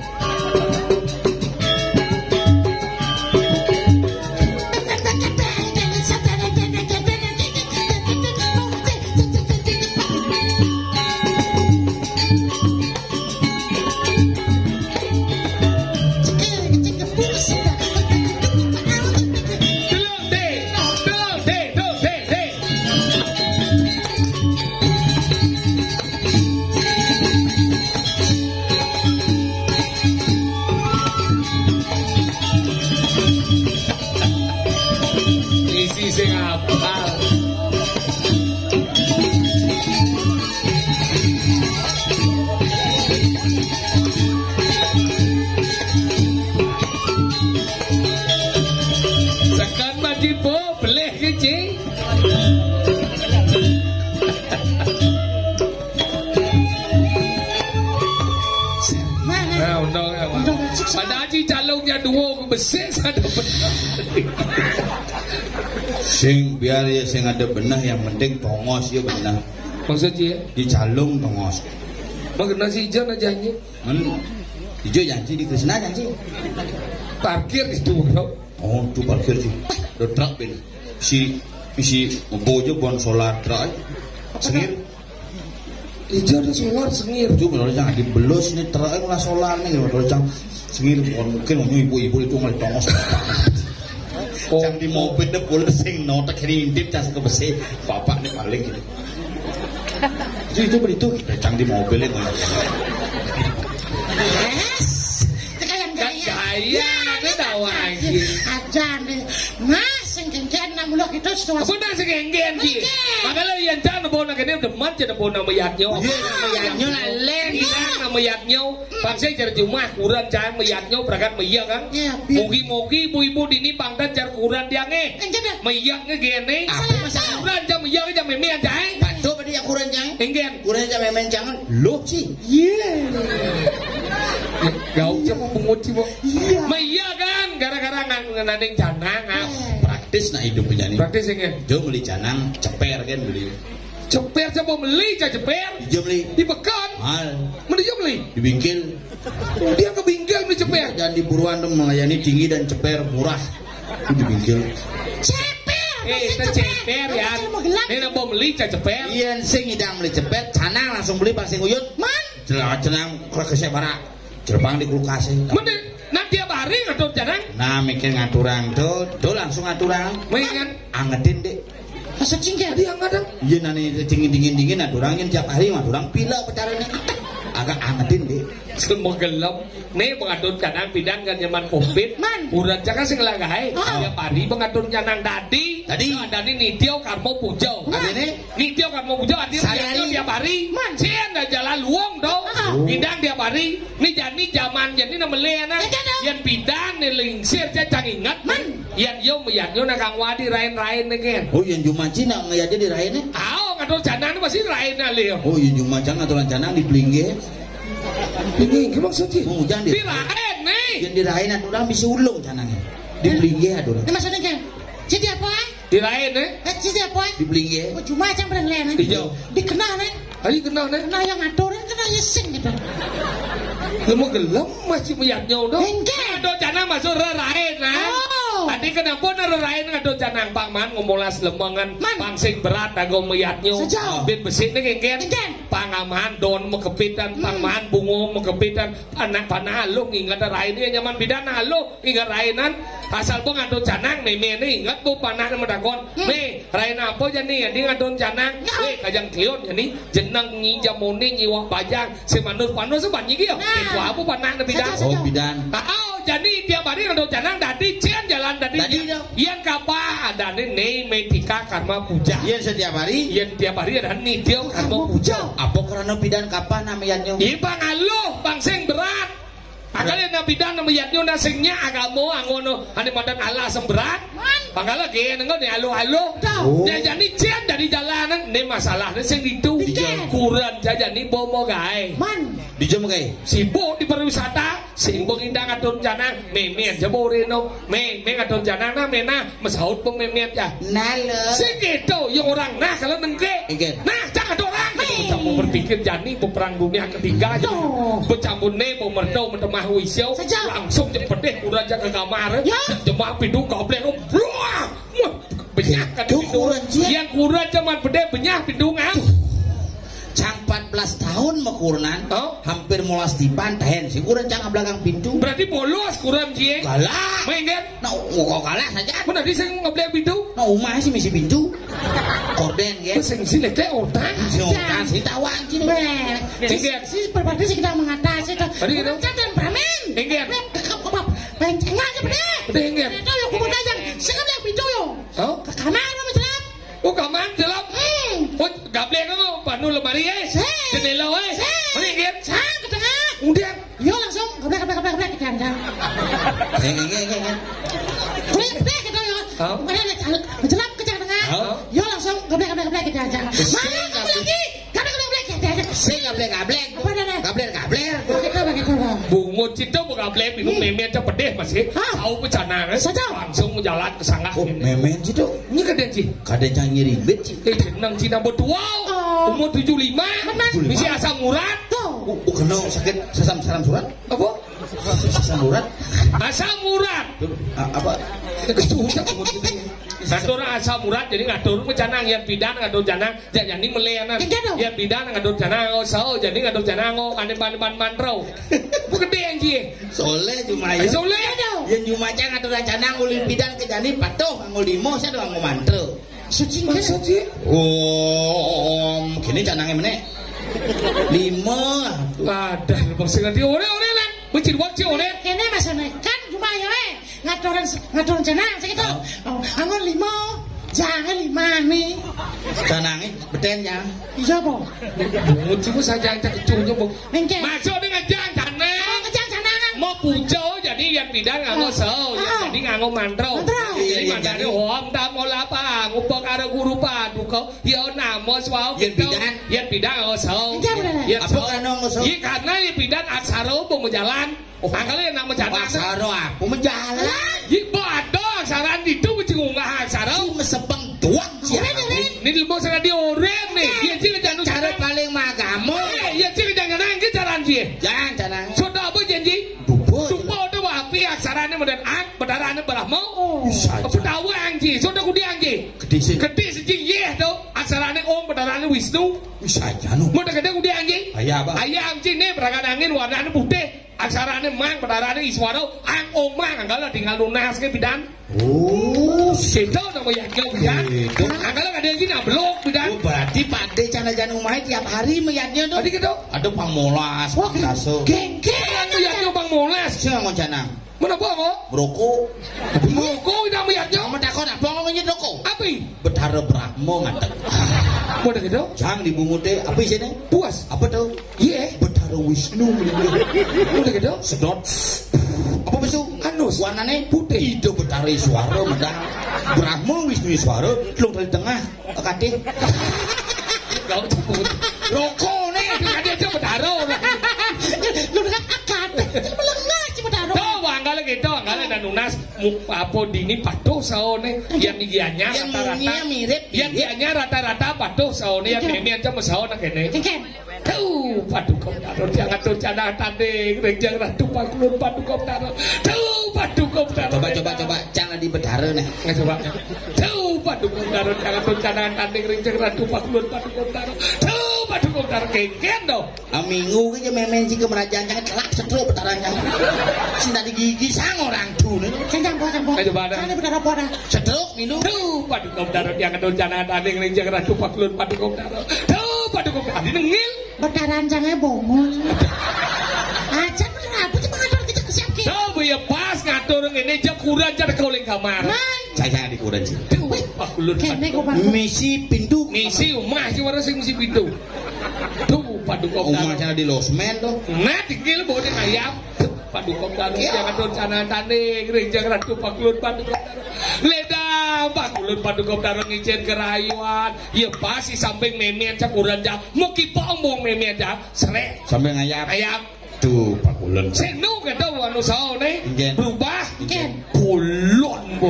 Isi sing apal. Sekan bagi po, beleh kecil. Nah, untung ya, Pak. Padahal cicalungnya dua ke besar, satu benar. Sing biar ya sing ada benah, yang penting tongos ya benah. Maksudnya? Di calung tongos. Maksudnya si Ijo aja ini. Hmm. Ijo janji di Krisna janji. Parkir itu, bro. Oh, itu parkir sih. Ada truk ini. Si, si bojo bon solar truk. Sengir. Ijo ada solar sengir. Itu kalau jangan dibelus nih truk, malah solar nih, kalau jangan sengir. Mungkin ibu-ibu itu ngeliat tongos. Oh. Yang di mobil deh, boleh sing notek ini intip, cas ke besi. Bapak nih paling gitu. Itu, itu begitu. Cang di mobil itu. Yes. Tekan gaya. Gaya, itu tahu aja. Aja nih. Mas, sing kenceng Mula kita situasi. Apa nang sing enggen ki? Enggen. Makanya yang jangan bawa nak kene demen jangan bawa nama yatnyo. Iya, nama yatnyo lah, Leng. Iya, nama yatnyo. Bangsa jar jumah kuran jangan meyatnyo berangkat meyang kan. Iya, iya. Mugi-mugi ibu-ibu dini bangdan jar kuran diange. Enggen dah. Meyang ngegene. Apa masalah? Kuran jam meyang jam meme aja. Betul pada ya kuran jang. Enggen. Kuran jam meme jangan. Loh sih. Iya. Gak usah mau menguci, Bu. Iya. Mah iya kan, gara-gara ngan ngenanding janang, ah. Praktis nak hidup penyanyi. Praktis ya, kan? Jo beli janang, ceper kan beli. Ceper siapa beli, cah ceper? Ijo beli. Di pekan? Mahal. Mana ijo beli? Di bingkil. Dia ke bingkil beli ceper. Jangan di buruan dong, melayani tinggi dan ceper murah. Itu di bingkil. Ceper, eh, maksud itu ceper, ceper, ya. Maksud mau gelang. Ini nak beli, cah ceper. Iya, sing idang beli ceper, canang langsung beli pas sing uyut. Man? Celang-celang, kula gesek barak. Jelepang di kulkas e. Mending, nah tiap hari ngatur janang. Nah, mikir ngaturang tuh, tuh langsung ngaturang. Mendingan. Angetin, Dek. Masa cingkir? Tadi angetin. Iya, nani dingin-dingin-dingin, ngaturang yang tiap hari ngaturang pila pecarane. Agak angetin, Dek. Semua gelem. Nih, pengatur janang pidan kan zaman covid. Man. Urat jangan sing lagae. Oh. Tiap hari pengatur janang tadi. Tadi. Nah, tadi nitio karmo pujo. Nah. Tadi nih. Nitio karmo pujo, artinya sehari-hari. Tiap hari. Man. Sih, ada jalan luang dong. Ah. Pidan tiap hari. Ni jani zaman jani na mele na. Ya, kan, dong. Yan pidan ni lingsir ja cang ingat. Man. Yan yo, yan yo na kang wadi rain-rain ni kan. Oh, yan juma cina ngayat di rain ni. Ao, ngatur janang ni masih rain na leo. Oh, yan juma cang ngatur janang di pelingge. Ini, ini maksudnya? Oh, jangan di. Di rain ni. Yan di rain aturan bisa ulung janang ni. Di pelingge aturan. Ini maksudnya kan? Jadi apa? Di rain, eh? Eh, sisi apa? Di pelingge. Oh, cuma cang pernah ngeliat, eh? Iya. Di kena, eh? Ayo kena, eh? Kena yang ngatur, eh, kena ya sing gitu. Lemu gelem masih meyatnya udah. Enggak. Ada janang masuk rerain, nah. Oh. Tadi kenapa na rerain ada janang pang man ngomolas lemengan. Man. Pang sing berat dago meyatnya. Sejauh. Bin besi ni kengken. Kengken. Pangaman don mekepitan, hmm. Pangaman bungo mekepitan. Anak panah lu ngingat rain ni nyaman pidan nah lu. Ingat rainan, asal bu ngadon canang, meme ni ingat bu panah nama dakon. Hmm. Nih, rain apa je ni? Yang ni ngadon canang. Ya. Weh, kajang klion je ni, jenang nyi jamoni nyiwak bajang, si manus panus si banyi gio. Nah. Itu apa panah nama pidan? Saja, saja. Oh, pidan. Ah, oh, jadi tiap hari ngadon canang, tadi cian jalan tadi. Tadi dah. Yang kapa ada ni, ni metika karma puja. Yang setiap hari? Yang tiap hari ada ni dia karma puja. Apa kerana pidan kapa nama yang nyo? Ibang aluh, bang sing berat. Pangkal na pidan nama yatnyo na sing nya agamo angono ane madan Allah semberat. Man. Pangkal lagi nengok ni aluh-aluh. Tau. Oh. Nya jani cian dari jalan nang ni masalah ni sing ditu. Ditu. Kuran ja jani bomo gai. Man. Di jam gai. Sibuk di pariwisata, sibuk indang atun janang, memen ja bo reno. Me, me ngadon janang nah, me nah, mesaut pememet ya. Nalo. Sing gitu, yang orang nah kalau nengke. Inggih. Nah, jangan ada orang. Me. Kamu berpikir jani peperang dunia ketiga aja. Tuh. Bercampur ne, pemerdo, metemah wisyo. Saja. Langsung cepet deh, udah aja ke kamar. Ya. Jemah pintu, gablek, bruah. Wah, benyah kan itu pintu. Kuran, Cik. Yang kuran zaman bedeh benyah pintu ngam. Tuh. Cang empat belas tahun makurenan, oh? Hampir molas tiban, tahen sih kuren cang belakang pintu. Berarti bolos kuren, Ji? Galak. Main kan? Nah, kok galak saja? Mana di sing ngeblek pintu? Nah, umah sih misi pintu. Korden, ya. Sing sini teh otak. Sing otak, sing tawang sini. Sing, sing, sing, berarti sih kita mengatasi tuh. Tadi gitu? Kuren cang temperamen. Inggih. Beb, dekap, apa? Benceng aja, bedeh. Bedeh, inggih. Itu yang kubu tajam. Sing ngeblek pintu, yo. Oh? Ke kamar, mau celap. Oh, kamar, celap. Hmm. Oh, gablek kau, panu lemari, eh. Sing. Jendela, eh. Sing. Mana, inggih? Sang, ke tengah. Kemudian? Yo, langsung, gablek, gablek, gablek, gablek, ke tengah. Eh, inggih, inggih, inggih. Kulit, deh, gitu, yo. Oh. Mana, celap, ke tengah. Oh. Yo, langsung, gablek, gablek, gablek, ke tengah. Sing, mana, kamu gablek. Lagi? Gablek, gablek, gablek, gablek. Sing gablek-gablek. Apa dah, dah? Gablek-gablek. Begitu, begitu, Bang. Bungut cinta begablek, minum, hmm, memen aja pedih masih. Hah? Tahu bencana, eh? Saja. Langsung jalan ke sanggah. Oh, ini. Memen cinta. Ini kadang, Ci. Kadang jangan ribet, Ci. Eh, jenang Cina berdua. Oh. Umur tujuh lima. Benar. Tujuh lima. Misi asam urat. Tuh. Oh, oh, kena sakit sesam saram surat. Apa? Sesam urat. Asam urat. Tuh, a-, apa? Itu udah umur tujuh lima. Ngatur asam urat, jadi ngatur bencana, yang pidan ngatur bencana. Jangan ni melenan. Enggak dong. Yang pidan ngatur janang, oh, sao, jadi ngatur janang, oh, ane ban-ban mantrau. Bukede anjir. Soleh cuma ya. Soleh. Enggak dong. Yang cuma cang ngatur janang, ulin pidan ke jani patuh, nganggo limo, saya doang nganggo mantra. Suci enggak? Maksud sih? Om, kini janangnya mana? Lima. Ada, bang, sengaja. Ore, ore, lah. Becil wakil, ore. Kene masa nekan, cuma ya, eh. Ngaturan, ngaturan janang, segitu. Oh. Oh, nganggo limo. Jangan di mana? Canangé beten ya. Iya apa? Bungut sih, saja cek cucu, Bu. Nengke. Maksudnya ngejang canang. Oh, ngejang canang. Mau puja, jadi yang pidan nganggo, ah, sel, ya, ah, jadi nganggo mantra. Mantra. Jadi, iya, iya, mantane jadi. Om tam olapa, ngupa karo guru paduka, ya namo swaha. Yang pidan. Yang pidan nganggo sel. Iya, bener. Ya, apa sel. Kan nganggo sel? Iya, karena yang pidan aksara apa mau jalan. Oh. Angkale yang nama jalan. Aksara apa mau jalan? Iya, apa ada aksara itu, mesti ngunggah aksara. Cuma sepeng doang sih. Ini ilmu sangat diorem nih. Iya, cil jangan cara paling magamo. Eh, iya, cil jangan nangis jalan sih. Jangan, jangan. Sudah apa janji? Dupa. Dupa udah api aksarane modern ang, bedarane Brahma. Oh. Bisa aja. Apa tahu angji? Sudah kudi angji. Gede sih. Gede sih, iya tuh. Aksarane Om, bedarane Wisnu. Bisa aja, no. Mau gede kudi angji? Ayah apa? Ayah angji nih, berangan angin, warnanya putih. Aksarane Mang, bedarane Iswara, ang Om Mang, angkala tinggal lunas ke bidan. Oh. Itu nama yadnya bidan. Gitu. Angkala ada lagi nablok bidan. Oh, berarti Pak De cana jana umai tiap hari meyadnya tuh. Tadi gitu. Ada pang molas, wah, pang daso. Geng, geng. Aku yadnya pang molas. Sing mau cana. Menapa kok? Merokok. Merokok udah meyadnya. Kamu takut apa ngomongnya rokok? Api. Betara Brahma ngadeg. Mau gitu? Jangan dibunguté. Apa isinya? Puas. Apa tuh? Iya. Betara Wisnu. Udah gitu? Sedot. Apa besok? Anus. Warnanya putih. Ida Betara Iswara, medang. Brahma Wisnu Iswara, telung dari tengah. Kadih. Kau sebut. Rokok nih. Kadih aja bedaro. Lu dengan akad. Melengah si bedaro. Tuh, angkala gitu, angkala dan nunas. Mu-, apa dini patuh saone. Yang digianya rata-rata. Yang digianya rata-rata patuh saone. Yang mimi aja mau saone kene. Tuh, paduka Betara, tiang atur canang tanding, ring Jeng Ratu Pakulun, paduka Betara. Tuh, paduka Betara. Coba, coba, coba, jangan di Betara nih. Nggak coba. Tuh, paduka Betara, tiang atur canang tanding, ring Jeng Ratu Pakulun, paduka Betara. Tuh, paduka Betara, kengken dong. Ah, minggu aja memen sih ke merajaan, jangan telak setruk Betaranya. Sing tadi gigi sang orang tuh nih. Jangan, jangan, jangan. Ayo, coba ada. Jangan Betara apa dah. Setruk, minum. Tuh, paduka Betara, tiang atur canang tanding, ring Jeng Ratu Pakulun, paduka Betara. Tuh, paduka Betara, nengil. Betaran jange bongol. Aja bener apa sih pengatur kita ke siap ki? Coba ya pas ngatur ngene, jam kurang cara kau ling kamar. Nah. Saya di kurang sih. Duh, Pak Kulun. Kene kok, Pak. Misi pintu. Misi umah sih, warna sing misi pintu. Duh, paduka. Umah saya di losmen tuh. Nah, dikil bawa ayam. Paduka Betara, iya. Jangan rencana tanding, ring Jeng Ratu Pakulun, paduka Betara. Ledang Pakulun, paduka Betara, ngicen kerayuan. Ya pas si samping memen campuran jam. Mau kipak ombong memen jam. Srek. Sambil ngayap. Ngayap. Tuh, Pakulun. Seno kata wanu saone. Nggih. Berubah. Nggih. Kulon, Bu.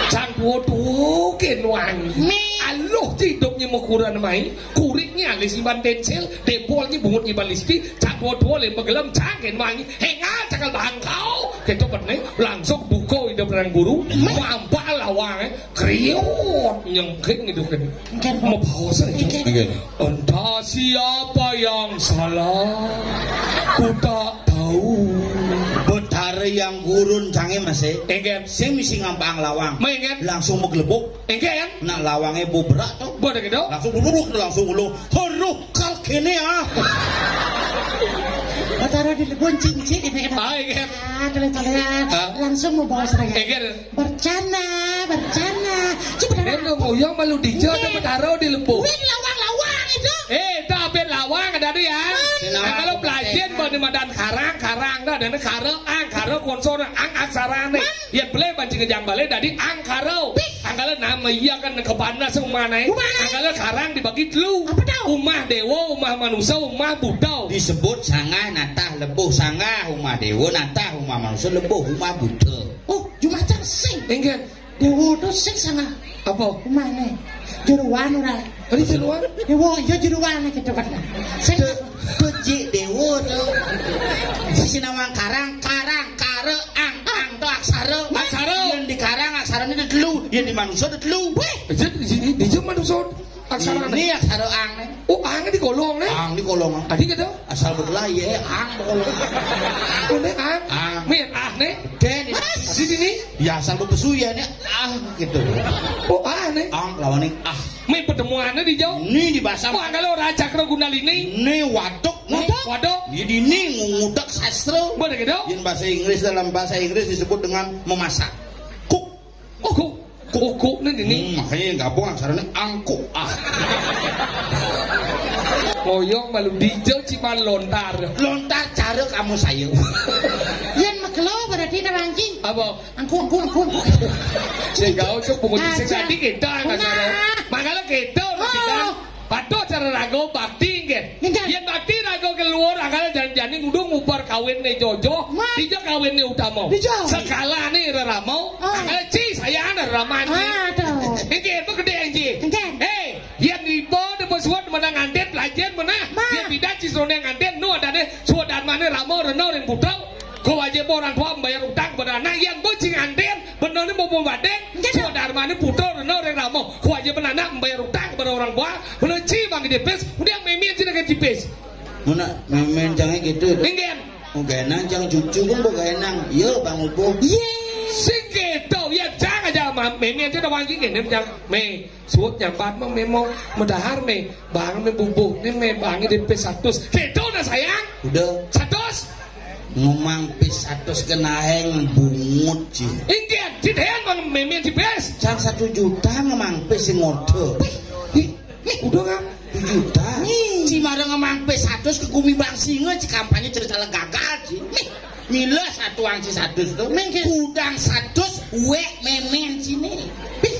Sang tuwa-tuwa ken wangi. Mi. Aluh hidupnya mekuran mai. Kurik nyalis iban pensil, debol nyi bungut iban listi, cak dua-dua lem begelem, cangken wangi, hengal cakal bangkau, keto pene, langsung buka ida perang guru, mampak lawang, eh, kriut, nyengking itu kan. Nggih. Mau bawa saja. Nggih. Nggih. Entah siapa yang salah, ku tak tahu. Betara yang gurun cange masih. Nggih. Sing misi ngampang lawang. Nggih. Langsung beglebuk. Engke kan? Nak lawange bubrak to. Bodo gitu. Langsung bubuk langsung ulo. Huruf kal kene ah. Betara di lebon cincin ini kan. Ah, iya. Ah, kalian-kalian. Ah. Langsung mau bawa seragam. Iya. Bercana, bercana. Coba. Eh, nunggu yang malu dijo ada betara di lebon. Wih, lawang-lawang itu. Eh, tapi lawang ada dia. Nah, kalau pelajaran pada madan karang, karang dah, dan karo, ang, karo, konsor, ang, aksarane. Yen bele banci ngejang bale dadi angkara. Angkara nama iya kan kepanas umane. Umane. Angkara karang dibagi telu. Apa tau? Umah dewa, umah manusa, umah buta. Disebut sanggah natah lebuh sanggah, umah dewa natah, umah manusa lebuh, umah buta. Oh, Jumacan sing. Enggak. Dewa to sing sanggah. Apa? Umane. Jeroan ora. Tadi jeroan? Dewa, iya jeroan gitu kan. Sing. Becik dewa to. Sisi nawang karang, karang, kara, ang, ang to aksara. Aksara. Yen dikarang aksarane ada telu, yen di manusa ada telu. Wih. Di sini, di sini manusa aksarane. Ini aksara ang ne. Oh, ang di kolong ne. Ang di kolong. Tadi kata? Asal betulah ya, ang kolong. Oh, ne ang. Ang. Min ah ne. Den. Di sini. Ya asal bepesu ya ne. Ah gitu. Oh, ah ne. Ang lawane ah. Mé pertemuannya di jauh. Ini di basang. Wah, kalau Raja Kro Gundalini. Ini waduk. Waduk. Waduk. Jadi ini ngudek sastra. Boleh gitu? Yen bahasa Inggris, dalam bahasa Inggris disebut dengan memasak. Cook. Oh, cook. Kukukne dini. Hmm, makanya gabung acarane angkuk ah. Ngoyong malu dija ciman lontar. Lontar cara kamu saya. Yen makelo berarti nawangki. Apa? Angkuk, angkuk, angkuk, angkuk. Sing gaul cuk pungut sing tadi kita nggak salah. Mangkala kita. Oh. Patuh cara raga bakti nggih. Nggih. Yen bakti raga keluar angkal jani-jani ngundung ngubar kawinne Jojo, dija kawinne utama. Dija. Sekalane rerama, angkal ci sayang rerama anci. Aduh. Nggih, apa gedhe anci? Nggih. Hei, yen iba depa suwet menang nganten, lajen menah. Yen pidan ci srone nganten, nu adane suwet darmane rama rena ring putra. Kewajiban orang tua membayar utang kepada anak, yen bo ci nganten, benane bo pembadek, suwet darmane putra rena ring rama. Kewajiban anak membayar utang kepada orang tua, benane ci bang dipis, udah memin ci dengan dipis. Muna memin jange gitu. Nggih. Mungkin cang cucu pun begaenang. Iya, Bang Ubo. Ye. Sing gitu, ya jangan aja memin ci nawangki kene cang. Me, suwet nyambat me, me mau medahar me, bang me bubuh, ne me bang dipis satus. Gitu dah sayang. Udah. Satus. Ngemang pis satus kenaheng bungut ci. Inggih, ci dhean bang memin ci pis. Cang satu juta ngemang pis sing ngorder. Ih, ih, udah kan? Satu juta. Ci marang ngemang pis satus ke gumi bang singa ci kampanye cerita gagal ci. Nih, mila satuan ci satus tuh. Gudang satus wek memin cine. Ih,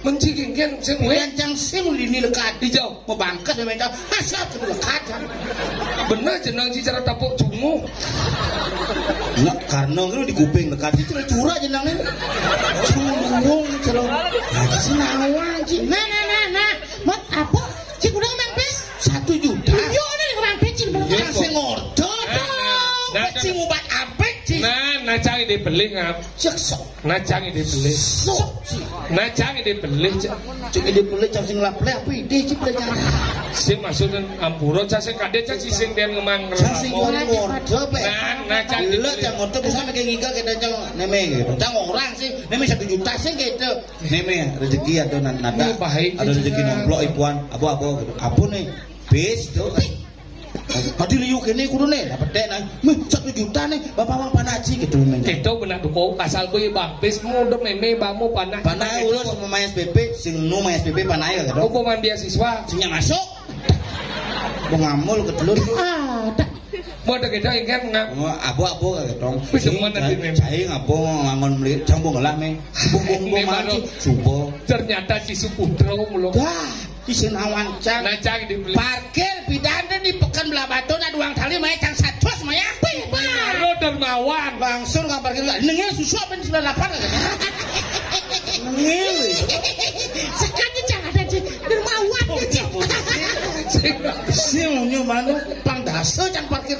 Menci kengken sing weh. Kencang sing lini lekat. Dijauh. Mebangkes memang cang. Asal kudu lekat cang. Bener jeneng ci cara tapuk cunguh. Nek karena ngono di kuping lekat ci cura-cura jenenge. Cunguh cero. Nah, ci sing nawang ci. Nah, nah, nah, nah. Mot apa? Ci kudu ngemang pis. Satu juta. Yo, ini ngemang pis ci. Iya, sing ngorder. Nah, nah, nah, ci ngubat apik ci. Nah, nah, cang dibeli ngap. Cek sok. Nah, cang dibeli. Sok ci. Nah, cang dibeli, cek. Cek dibeli, cang sing lapleh apa ide ci beli cang? Sing maksudnya ampura, cang sing kade, cang sing den ngemang. Cang sing jual ngorder pe. Nah, nah, cang dibeli. Cang ngorder bisa make ngiga kita cang neme gitu. Cang orang sih, neme satu juta sih gitu. Neme rezeki ada nan-, nada. Ini baik, ada rezeki cang. Nomplok ipuan, apa-apa gitu. Apa nih? Bis tuh. Adi liu kene kudu ne, dapat dek nang. Meh, satu juta ne, bapak wang panaji gitu men. Kita benak duko, asal gue bang, bis mau udah meme, bang mau panak. Panai ulus mau main S P P, sing nu main S P P panai gitu. Aku mau main beasiswa. Sing masuk. Mau ngamul ke telur. Ah, dah. Mau ada kita ingat ngap. Mau abu-abu gitu. Wis, semua nanti meme. Cai ngabo ngangon meli, cang bong lah me. Bong, bong, bong, manci, subo. Ternyata si Suputra mulo. Dah. Isin awan cang. Nah, cang dibeli. Parkir pidan di Pekan Belah Batu, nah, duang tali maya cang satus maya. Pih, pah. Karo dermawan. Langsung ka parkir, nengil susu apa di sembilan delapan? Nengil. Sekali cang ada di dermawan. Oh, aja. Sing, sing nyu mana? Pang dasa cang parkir.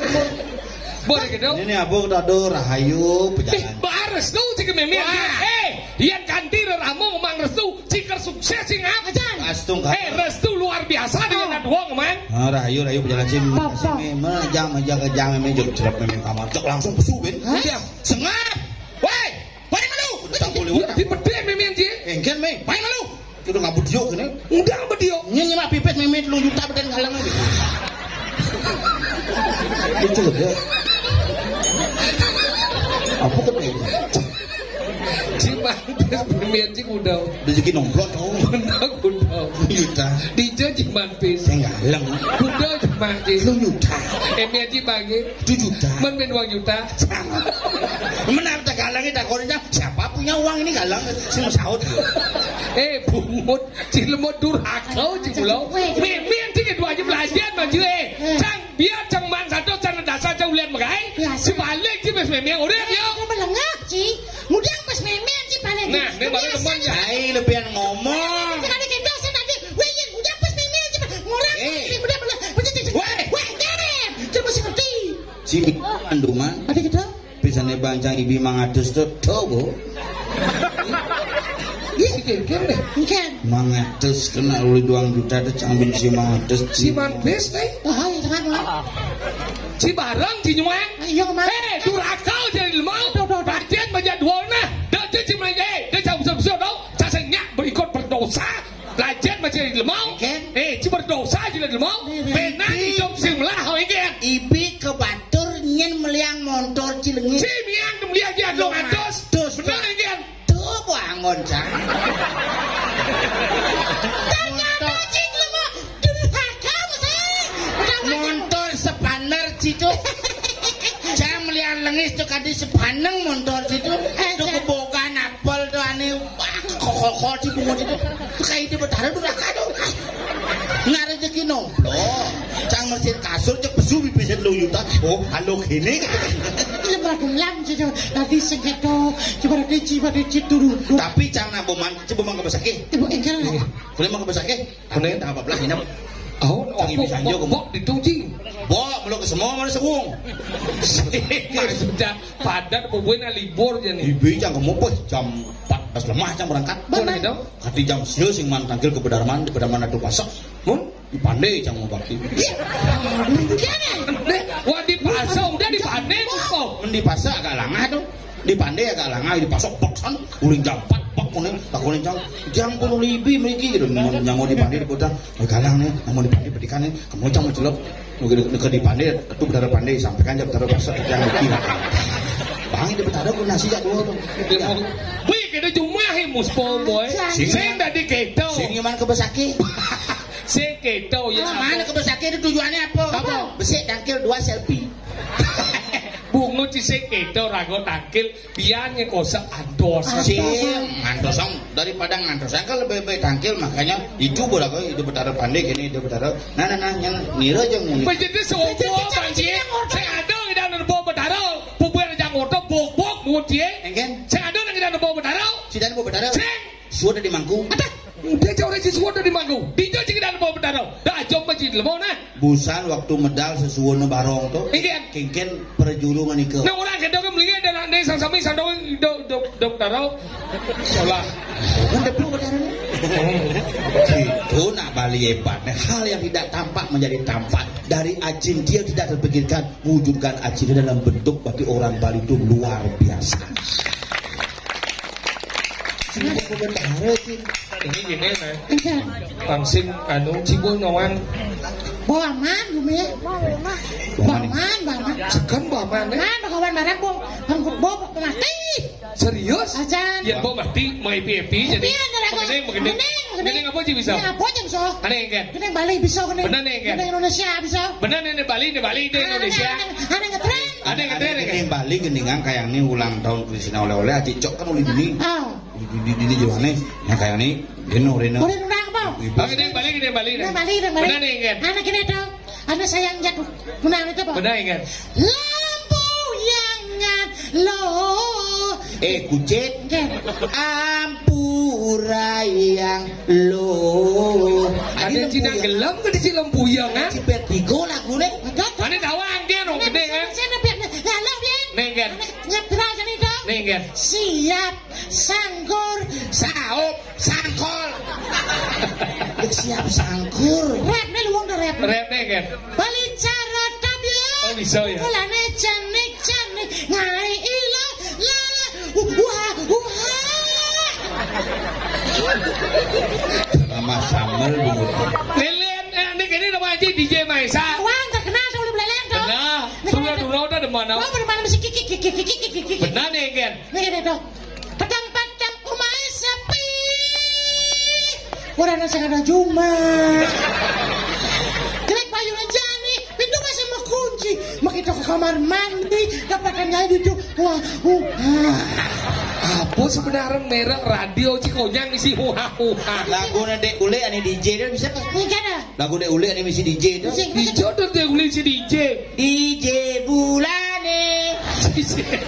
Boleh gitu. Ini abu kita ada rahayu. Eh, pejalan. Baris tu cik meme. Wah. Eh, yang kanti ramo mang restu. Cikar sukses sing apa, Cang? Astung, Kak. Eh, restu luar biasa dengan anak wong, man. Ah, rahayu, rahayu pejalan sing. Papa. Sing, mana jam aja ke jam ini jok cerap memang kamar. Cok langsung pesu, Ben. Hah? Iya. Sengap. Woi, balik malu. Udah tak boleh udah. Di bedek memang, Ji. Engken, me. Balik malu. Kita ngabut yuk ini. Udah ngabut yuk. Nyanyi mah pipis meme telung juta beden galang aja. Lucu ya. Apa kan ini? Cing Mantis, Mian Cing Udau. Rezeki nomplok dong. Bener Udau. Juta. Dija Cing Mantis. Sing galeng. Udau Cing Mantis. Lu juta. Eh, Mian Cing Bagi. Itu juta. Men men uang juta. Sama. Menar tak galangnya tak korenya. Siapa punya uang ini galang? Sing saut. Eh, bungut. Cing lemot durhaka, Cing Udau. Weh. Mian Cing dua aja belajar maju eh. Cang Biar cang man satu cang dasar cang ulian megai. Biasa. Sebalik ci mes memeng urip yo. Udah melengah ci. Udah mes memeng ci paling. Nah, ini baru teman ya. Ai lebihan ngomong. Tadi kita saya tadi. Weh, udah mes memeng ci. Ngorang. Eh. Udah melengah. Weh. Weh, jangan. Cuma seperti. Si anduman. Ada kita. Pisane bancang ibi mangatus to, to, Bu. Ih, si Kengkeng deh. Engken. Mangatus kena uli duang juta to, cang bin si mangatus. Si Mantis deh. Oh, iya, teman, teman. Si bareng, si nyuang. Iya, kemarin. Eh, durhaka jadi lemau. Tuh, tuh, tuh. Bagian baca dua nah. Dah, dia si main, eh, dia jauh, jauh, jauh, jauh. Cacing nyak berikut berdosa. Lajen masih di lemau. Engken. Eh, ci berdosa ci di lemau. Nih, nih, benar ibi. Hidup sing melah, oh, engken. Ibi ke batur nyen meliang montor ci lengit. Ci miang meliang ci adlong atus. Atus. Benar, engken. Tuh, Bang. Ngoncang. Ternyata cit lemah. Durhaka, Mas, eh. Udah, udah. Montor sepaner citu. Cang melian lengis tuh kadi sepaneng montor citu. Tuh kebogan apel tuh ane. Wah, kokok di bungut itu. Tuh kayak di Betara durhaka tuh. Nggak rezeki nomplok. Cang mesin kasur cek pesu bibisnya telu juta. Oh, halo gini. Lemah gelang citu. Tadi sengketo. Coba deci, coba deci turun. Tapi cang nak boman, coba mang kebesake. Ibu engkel. Boleh mang kebesake. Boleh. Tanggal empat belas nginep. Oh, cang ibu sanjo kemu. Bok ditu, Cing. Bok, mulu ke semua mana sewung. Sudah padat, pokoknya libur aja nih. Ibu cang kemu, pas jam empat belas lemah cang berangkat. Boleh dong. Kati jam sia sing man tangkil ke Pedarman, ke Pedarman atu pasek. Mun? Di Pande cang mau bakti. Deh, wah, di pasek udah di Pande tuh. Mun di pasek agak langah tuh. Di Pande agak langah, di pasek baksan, uling jam empat bak kuning, tak kuning cang. Jam kuno libi mriki gitu. Nyamuk di Pande di kota. Oh, galang nih, nyamuk di Pande bedikan nih. Kamu cang mencelok. Mungkin ke di Pande, itu Betara Pande sampaikan jam Betara pasek yang bikin. Bang, di Betara gua nasi jak dua tuh. Wih, kita cuma he muspo boy. Sing dadi keto. Sing iman ke besake. Sing keto ya. Ah, mana ke besake itu tujuannya apa? Apa? Besik tangkil dua selfie. Bungut sih sing keto rago tangkil biar nyekosa antos. Sing antosang daripada ngantosang kan lebih baik tangkil, makanya itu bola kau itu Betara Pande gini itu Betara. Nah, nah, nah, yang ngira aja muni. Penjadi sopo banjir. Saya ada nggak nang Betara. Pupuan aja ngotot bok-bok mutie. Engken. Saya ada nggak nang Betara. Sidan bu Betara. Sing. Sudah di mangku. Ada. Dia jauh dari siswa dari mangku. Dia juga tidak mau Betara. Dah jom masjid lemau nah. Busan waktu medal sesuwono barong to. Engken. Kengken perjuru ngenika. Nah, orang kedok melihat dan ande sang sami sang dong do do do Betara. Salah. Kan debu Betara ni. Itu nak Bali hebat. Nah, hal yang tidak tampak menjadi tampak. Dari acil dia tidak terpikirkan, wujudkan acil dalam bentuk bagi orang Bali itu luar biasa. Sing Betara sih. Ini gini nah. Iya. Langsing anu cibul nyawang. Bawa aman, Bumi. Bawa aman, bawa aman. Sekan bawa aman, eh? Aman, bakawan barang, bo. Bang, bo, bo, mati. Serius? Acan. Ya, bo mati, mau epi-epi jadi. Iya, nyerah, kok. Mending, mending. Mending, mending. Mending apa sih bisa? Ini apa aja bisa? Aneh kan? Mending Bali bisa, mending. Benar nih kan? Mending Indonesia bisa. Benar nih, Bali, nih Bali, deh Indonesia. Aneh, aneh, aneh ngetren. Aneh ngetren, aneh kan? Mending Bali, gendingan kayak ini ulang tahun Kristina oleh-oleh, aja cok kan ulih ini. Ah. Di, di, di, di Johannes, yang kayak ini, Reno, Reno. Boleh nundang apa? Ibu. Oke, deh, balik, deh, balik, deh. Nah, balik, deh, balik. Benar nih, kan? Anak ini tuh, anak saya yang jatuh. Benar itu apa? Benar, kan? Lampu yang nyat lo. Eh, kucit. Oke. Ampura yang lo. Ada Cina gelem ke di Cilempuyang, kan? Cipet tigo lagu nih. Ada tahu angke, dong, gede, kan? Saya biar, ya, lo, biar. Nih, kan? Anak nyat viral, kan, itu? Nih, kan? Siap. Sangkur. Saup, sangkol. Siap sangkur. Rap nih lu wong rap. Rap nih kan. Bali cara tabia. Oh, bisa ya. Kulane cenik cenik ngai ilo lala. Wah, wah. Nama Samuel bungut. Lelen, eh, ini kene nama aja D J Maisa. Wah, terkenal tuh lu beleleng tuh. Nah, sudah dulu udah di mana? Oh, di mana mesti kiki kiki kiki kiki kiki. Benar nih kan. Nih, nih, tuh. Petang-petang omahe sepi. Ora ana sing ada jumah. Jelek payu rejani, pintu masih mau kunci. Mau kita ke kamar mandi, dapatkan nyai di itu. Wah, uh, ah. Apa sebenarnya merek radio Cikonyang isi huha huha? Lagu Dek Ulik ane D J dia bisa kan? Ini kan? Lagu Dek Ulik ane misi D J itu. Dijodoh Dek Ulik si D J. D J Bulane.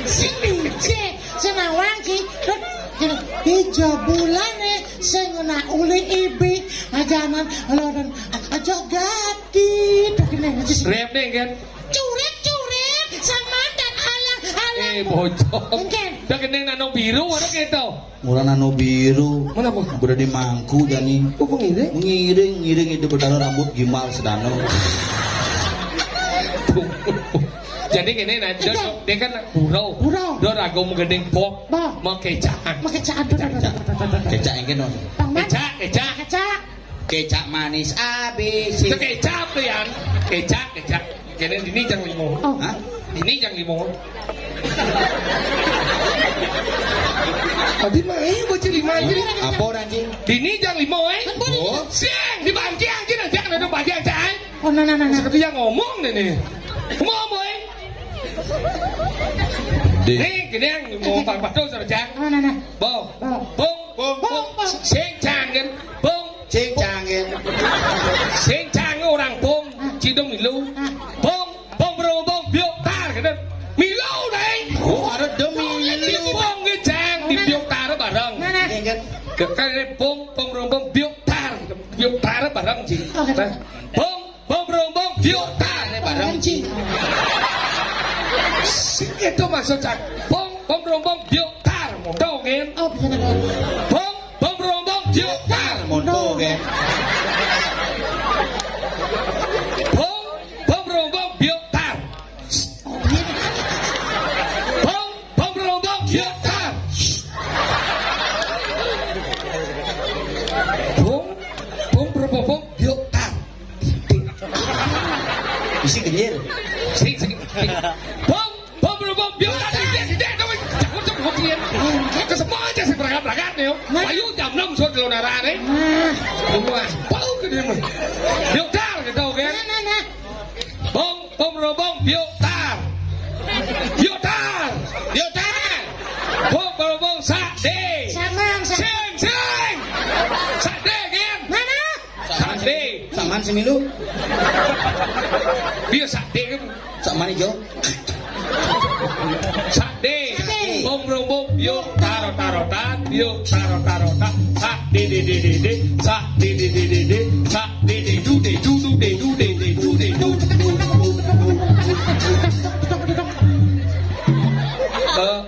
Sing D J. Senawang ki, terus gini, ijo bulane sing ngena uli ibi ngajanan loren aja gati. Tuh gini ngaji sih. Rap deh kan. Curik curik sama dan alang alang. Eh bocok. Engken. Udah gini nano biru ada gitu. Murah nano biru. Mana apa? Udah di mangku jani. Oh pengiring? Ngiring ngiring itu berdarah rambut gimal sedano. Jadi gini nah, dia, dia kan burau. Burau. Dia ragu menggending pok. Bah. Mau kecaan. Mau kecaan tuh. Kecak engke no. Bang Man. Kecak, kecak. Kecak. Kecak manis abis. Itu kecap tuh yang. Kecak, kecak. Kene ini jang limo. Oh. Hah? Ini jang limo. Tadi mah ayo bocil lima aja. Apa orang, Cing? Dini jang lima, eh? Oh. Siang, di panjang, Cing, nanti akan ada panjang, Cing. Oh, nah, nah, nah, nah. Seperti yang ngomong nih, nih. Ngomong, eh? Nih, gini yang mau Pak Patung sama Jang. Nah, nah, nah. Bong. Bong. Bong, bong, bong. Sing Jang, kan? Bong. Sing Jang, kan? Sing Jang orang bong, cidem milu. Bong, bong, bong, bong, biok tar, gitu. Milu, deh. Oh, ada demi milu. Bong, gitu, Jang, di biok tar bareng. Nah, nah. Iya, kan? Kan ini bong, bong, bong, bong, biok tar, gitu. Biok tar bareng, Cing. Oh, gitu. Nah, bong, Bong brong bong biok tar bareng Cing. Sing itu maksud Cang. Bong, bong brong bong biok tar moto, kan? Oh, bisa, bisa. Bong, bong brong bong biok tar moto, kan? Bong, bong brong bong biok tar. Oh, iya. Bong, bong brong bong biok tar. Bong, bong brong bong bong biok tar. Isi kenyir. Sing, sing, sing. Bong, bong, bong, bong, biar tak tidak, tidak, dong. Jangan, jangan, jangan. Kesemua aja sih berangkat-berangkat nih, yo. Nah. Ayo jam enam sudah di lontaran, eh. Nah. Wah, bau ke dia mah. Biok tar, gitu, kan? Nah, nah, nah. Bong, bong, bong, bong, biok tar. Biok tar. Biok tar. Bong, bong, bong, sak de. Samang, samang. Sing, sing. Sak de, kan? Mana? Sate. Saman semilu. Iya, sate kan. Saman ijo. Sate. Sate. Bong brong bong, biok taro taro tan, biok taro taro tan. Sate de de de de, sate de de de de, sate de du de du du de du de de du de du. Eh,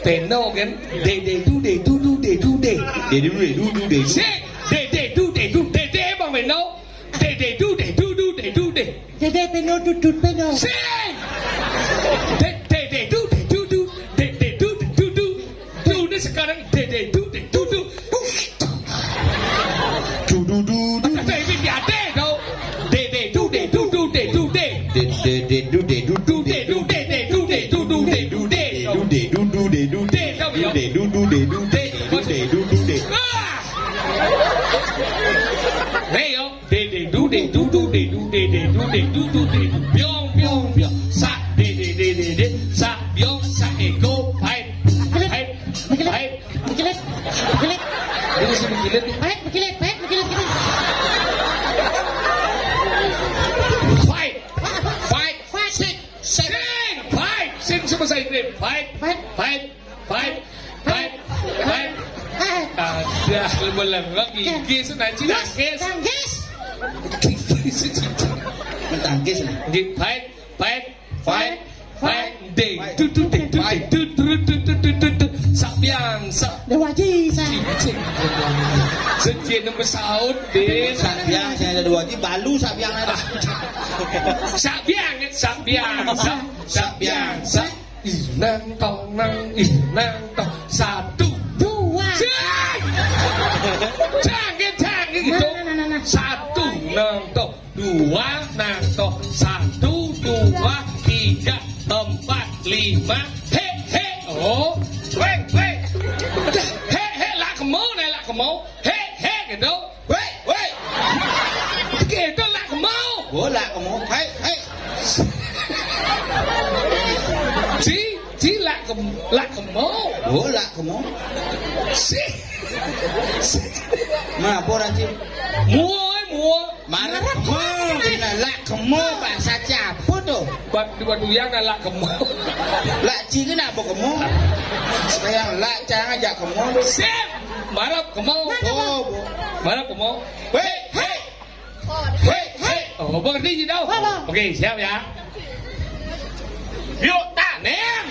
Peno kan, de de du de du du de du de. De du de du du de. Sing, de de du de du de de, Bang Peno. De de du de du du de du de. De de peno du du peno. Sing. De de de du de du du de de du de du du. Du ni sekarang de de du de du du. Du du du du. Kata ini di ade tau. De de du de du du de du de. De de de du de du du de du de. Du de du de du de du de du de. Du de du du de du de. De tau ya. Du de du du de du de. Du de du du de. Ah. Hei yo. De de du de du du de du de de du de du du de du. Biong biong biong. Sa de de de de de. Sa biong sa ego. Fight. Fight. Fight. Begilit, begilit. Ini si begilit nih. Pait, begilit, pait, begilit, begilit. Fight. Fight. Fight. Sing. Sing. Sing. Fight. Sing sama saya ini. Fight. Fight. Fight. Fight. Fight. Fight. Fight. Ada lu belum lagi. Oke. Gis, nanti Gis, nangis. Gis. Gis. Tangkis nih. Gis. Fight. Fight. Fight. Fight. Ding. Fight. Tut, tut, ding, tut, ding, tut, tut, tut, tut, tut. Sak biang, sak. Dewaji, sak. Cing, cing. Sejak nomor saut, Din. Sak biang, saya ada dua ji, balu sak biang ada. Sak biang, sak biang, sak, sak biang, sak. Ih, nang tong, nang, ih, nang tong. Satu. Dua. Cing. Cang, cang, gitu. Nah, nah, nah, nah, nah. Satu, nang tong. Dua, nang tong. Satu, dua, tiga, empat, lima. He, he. Oh. Weh, weh. He, he, lak kemo, nah, lak kemo. He, he, gitu. Weh, weh. Gitu, lak kemo. Oh, lak kemo. Hai, hai. Ci, ci, lak kem-, lak kemo. Oh, lak kemo. Ci. Ci. Mah, apa orang, Ci? Mua, eh, mua. Marep kemo, bener, lak kemo, bahasa Cina apa tuh? Buat dua tuyang lak kemo. Lak Ci kenapa kemo? Sayang lak, jangan ajak kemo. Sip. Marep kemo. Oh, bu. Marep kemo. Weh, hei. Hei, hei. Oh, ngerti, Ci, tau? Apa? Oke, siap ya. Yuk, tanem.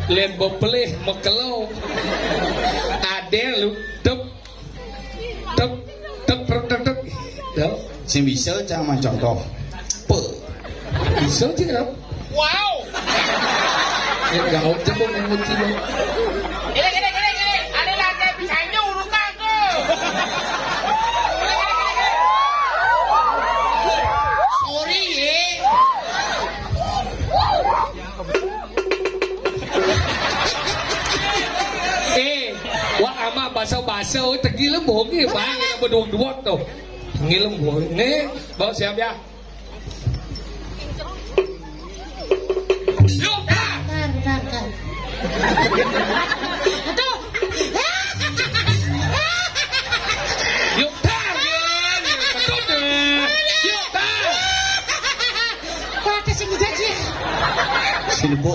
Lem bepelih mekelo. Ade lu tep tep tep tep tep. Ya. Sing bisa cang mah contoh. Pe. Bisa, Ci, kenapa? Wow. Ya, enggak, coba mau, Ci, dong. Gini, gini, gini, gini. Ada lagi bisa nyuruh aku. Mak basa-basa, oh, tengil embung ni, bang, yang berdua-dua tu. Tengil embung ni, bawa siap ya. Yuk, dah. Bentar, bentar, bentar. Aduh. Yuk, dah, ya, ya, betul deh. Yuk, dah. Wah, kesini jadi. Sini, Bu.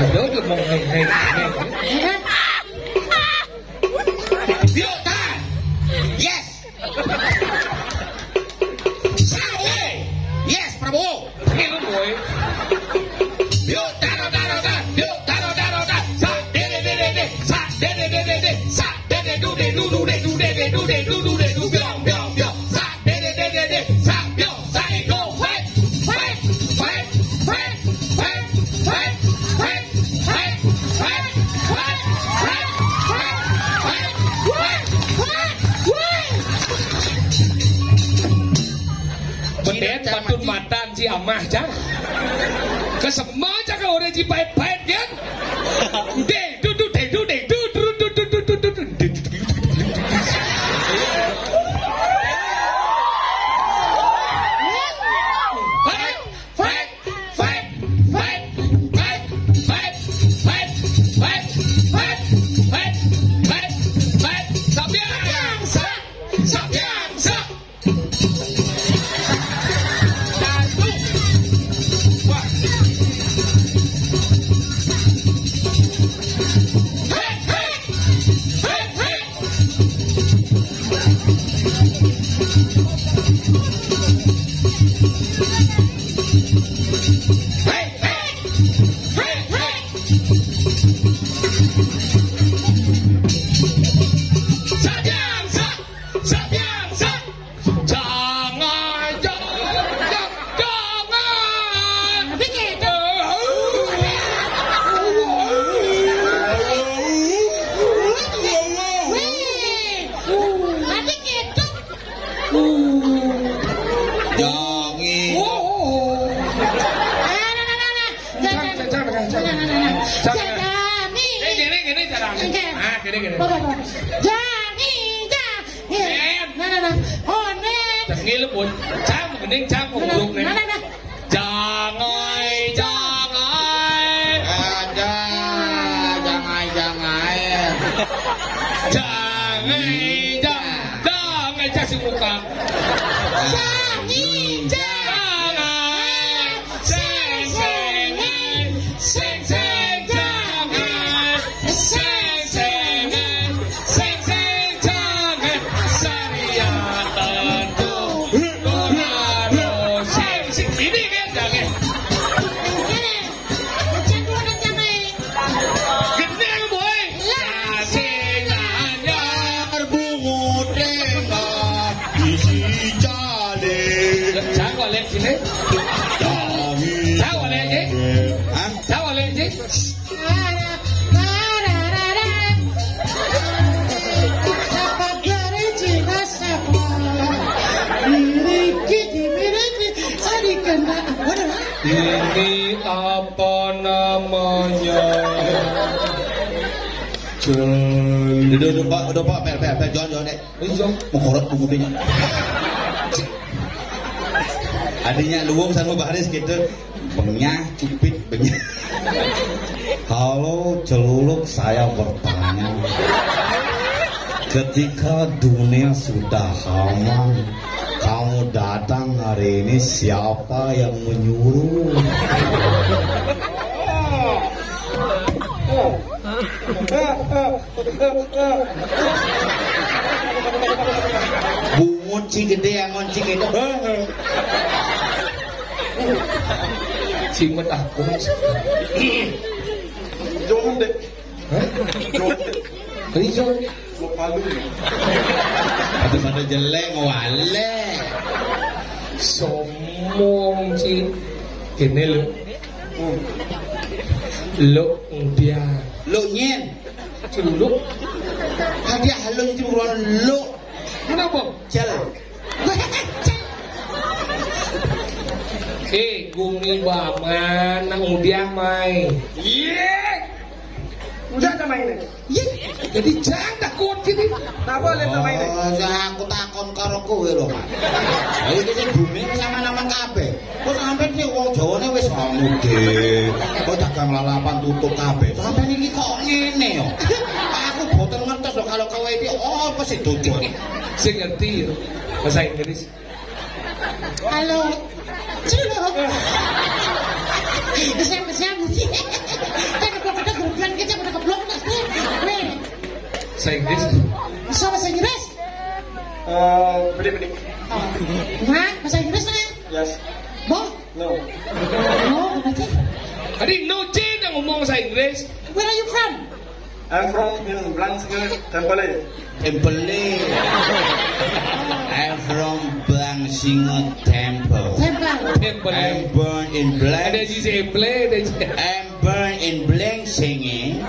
Aduh, dia mau hei, hei, hei. Ya kan? Yuk, dah. Yes. Satu. Yes, Prabowo. Ini lu, boy. Yuk, dah, dah, dah, dah, dah. Yuk, dah, dah, dah, dah, dah. Sa, de, de, de, de, de. Sa, de, de, de, de, de. Sa, de, de, du, de, du, du, de, du, de, de, du, de, du, de, du. Biong, biong, biong. Sa, de, de, de, de, de. Sa, biong. Sa, e, go. Fight. Fight. Fight. Fight. Fight. Fight. Fight. Fight. Bedet patun matan si amah, cah. Kesema, cah, ka orang ji pait-pait, kan? Deh, du, du, deh, du, deh, du, du, du, du, du, du, du, du, du. Pait, pait, pait, pait, pait, pait, pait, pait, pait, pait, pait. Sabiang, sa, sabiang, sa. Sabiang, sa, sabiang, sa. Jangan, jangan, jangan. Tapi gitu. Wih, tapi gitu. Jangan. Oh, oh, oh. Ah, nah, nah, nah, nah. Jangan, jangan, jangan, jangan. Jangan. Jangan. Eh, gini, gini, jangan. Oke. Ah, gini, gini. Bapak, bapak. Jangan, jangan. Nah, nah, nah. Oh, nih. Tengil pun. Cang, mending cang, nah, nah, goblok, nih. Nah, nah, nah. Jangai, jangai. Ada, jangai, jangai. Jangai, jangai. Jangai, cang, si muka. Jangai, jangai. Sing, sing, sing, sing, jangan. Sing, sing, sing, sing, jangan. Sarian tentu. Kurado. Sing, sing, ini kan jangan. Ini. Jangan, jangan. Gending, boy. Lah. Sing, anyar bungut tengah. Isi jale. Cang, boleh sini. Cang, boleh, Cik. Hah? Cang, boleh, Cik. Ini apa namanya? Udah, udah, Pak, udah, Pak, pel, pel, pel, jangan, jangan, deh. Iya. Mengkorot bungut ini. Adanya luwung sama baris gitu. Benyah, cupit, benyah. Halo, celuluk, saya bertanya. Ketika dunia sudah aman, kamu datang hari ini, siapa yang menyuruh? Bungut si gede, angon si gede. Simet aku. Jonde. Hah? Jonde. Ini jonde. Lo palu. Atau pada jelek, wale. Sombong si. Gini lo. Hmm. Lo dia. Lo nyen. Culuk. Hadiah lo itu bukan lo. Kenapa? Cel. Eh, gumi baman, nang udiah mai. Iya. Udah sama ini. Iya. Jadi jangan takut gini. Napa lek sama ini? Oh, ya aku takon karo kowe lho, Mas. Ayo iki sing bumi sama nama kabeh. Kok sampean sing wong Jawane wis mudik. Kok dagang lalapan tutup kabeh. Sampean iki kok ngene yo? Aku boten ngertos lho kalau kowe iki apa sih tujuane? Sing ngerti yo. Bahasa Inggris. Halo. Cilo. Kesian, kesian. Kan keblok, ada keblok, kita pada keblok, nah. Weh. Bahasa Inggris. Bisa bahasa Inggris? Eh, beri, beri. Oh. Nah, bahasa Inggris, nah. Yes. Boh? No. No, apa sih? Tadi no C udah ngomong bahasa Inggris. Where are you from? I'm from in Blansinge Temple. Temple. I'm from Blansinge Temple. Temple. Temple. I'm born in Blansinge. Ada di Temple, ada di. I'm born in Blansinge.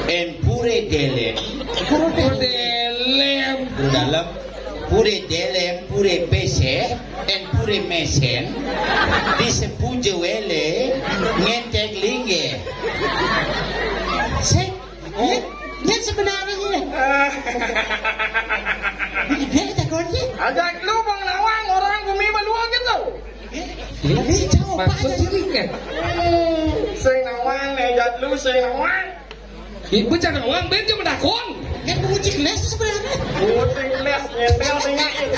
In Pure Delem. Pure Delem. Pure Dalem. Pure Delem, Pure Peseh, and Pure Mesen. Disebut Jewele, ngentek lingge. Sik, ini, ini sebenarnya ini. Ini dia kita kunci. Ajak lu Bang Nawang, orang bumi belua gitu. Ini jauh banget. Maksudnya ini kan? Sing Nawang, ajak lu Sing Nawang. Ibu cara uang ben cuma takon. Kan menguji kelas sebenarnya. Menguji kelas, nyetel sing yakin.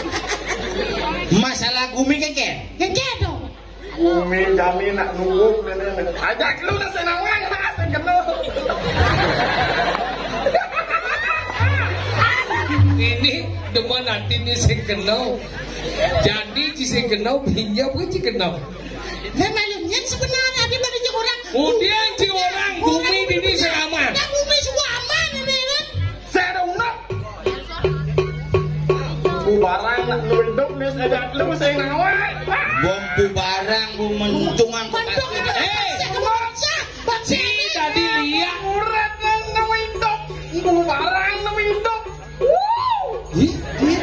Masalah gumi keke. Keke dong. Gumi jami nak nunggu, nenek. Ajak lu dah senangan, ha, sing kena. Ini demen nanti ni sing kena. Jadi ci sing kena, pinjam ke ci kena. Lah, malu nyen sebenarnya, dia pada cik orang. Kemudian cik orang, bumi dini sing aman. Nah, bumi semua aman, ini kan. Saya ada undang. Bubarang nak nunduk ni, saya dah lu, saya nak awak. Bom bubarang, bu mentungan. Mandok itu. Eh, bangsa, bangsa. Si tadi lihat. Urat nak nunduk. Bubarang nunduk. Ih, ih.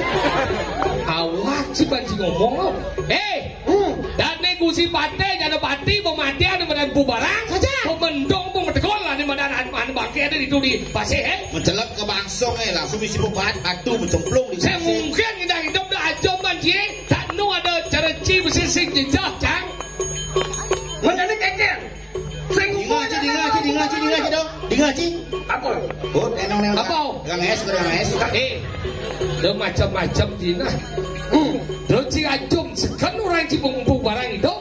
Awak si banci ngomong lo. Eh, hmm. Dan ni gusi pate, jana pati, pematian, badan bubarang. Saja. Pemendong, pemetegol lah, ni badan an, an bangke ada di dudi pasir, eh. Mencelep ke bangsong, eh, langsung isi pebat, aduh, mencemplung di. Saya mungkin tidak hidup dah aja banci, eh. Tak nu ada cara ci besi sing jejak, cang. Menjadi keker. Sing dinga ci, dinga ci, dinga ci, dinga ci dong. Dinga ci. Apa? Oh, enong, enong. Apa? Gang es, gang es. Eh, dia macam-macam Cina. Hmm. Dia ci acum, sekan orang ci pengumpu barang itu.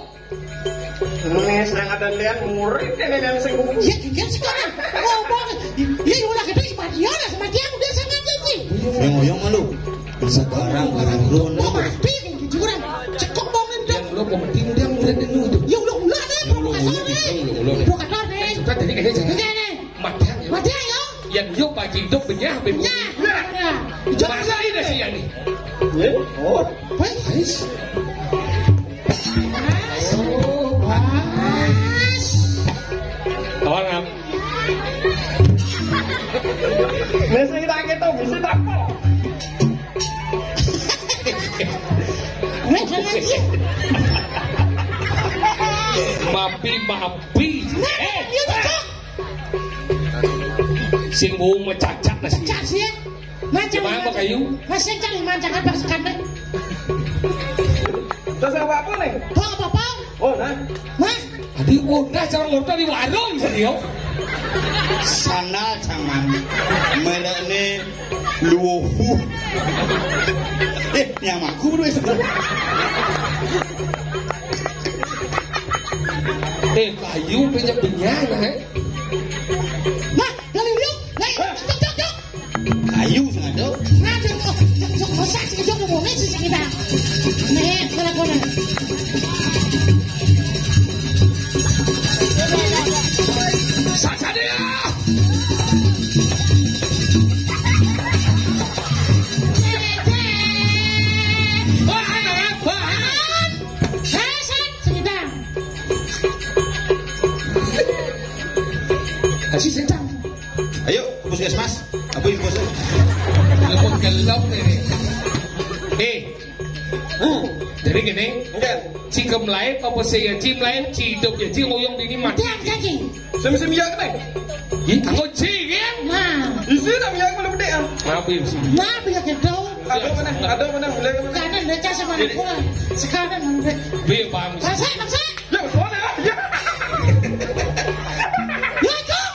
Ini sedang ada lian murid ini dan sing. Iya, iya, sekarang. Oh, mau. Iya, ulah gede, Pak. Iya, lah, sama dia udah sangat tinggi. Yang oyong malu. Sekarang orang turun. Oh, mati, kayak gitu, orang. Cekok banget, dong. Yang lo mau mati, dia murid itu. Ya, ulah, ulah, deh, provokator, deh. Ulah, ulah. Provokator, deh. Sudah, jadi kayaknya jangan. Enggak, nih. Mati, ya? Mati, ya? Yang yo pagi itu benyah, benyah. Benyah. Mati dah si Yani. Ya? Oh. Wes. Wes. Mas. Mas. Tolong, Am. Nek sing tak ketok bisa tak kok. Wes, lagi. Mapi, mapi. Nah, eh, dia cocok. Sing mau mecacak nasi. Cacak sih. Macam apa kayu? Masih cari mancang apa sekarang? Terus apa apa nih? Oh, apa apa? Oh, nah. Mas. Adi udah jangan ngotot di warung sih yo. Sandal jangan. Merek ni luhu. Eh, nyamaku berdua sebelah. Eh, kayu banyak benyana, eh. Nah, dari dia, nah, cok, cok, cok. Kayu sing ada. Nah, cok, cok, cok, cok, masak sih, cok, ngomongin sih kita. Nih, kena, kena. Saja dia. Wah, anak, wah. Set, set, sing kita. Aji sedang. Ayo, ke puskesmas. Apa yang bos? Telepon gelap ini. Eh. Uh, jadi gini. Enggak. Ci kemlae apa sih ya? Ci mlae, ci hidup ya, ci ngoyong dini mati. Tiang kaki. Sing, sing miak nih. Ih, kanggo cilik. Nah, isi nang miak belum dek. Maaf ya, sih. Nah, punya gedung. Ada mana? Ada mana? Boleh mana? Kanan, baca sama aku. Sekarang, Bang. Piye, Pak? Rasa, maksa. Ya, soalnya, ya. Ya, Cuk.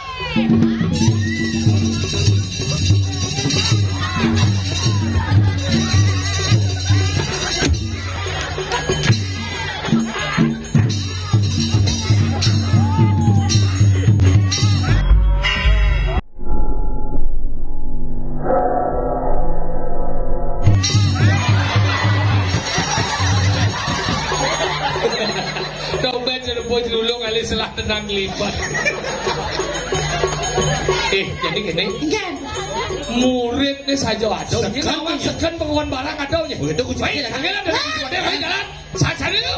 Tobat, jero bocah dulu kali salah tenang lipat. Eh, jadi gini. Nggih. Murid ini saja ada. Ini segen, lawan iya. Segen penguan barang ada ya. Begitu kucing. Baik, kalian ada. Ada, ada, jalan. Saja dulu.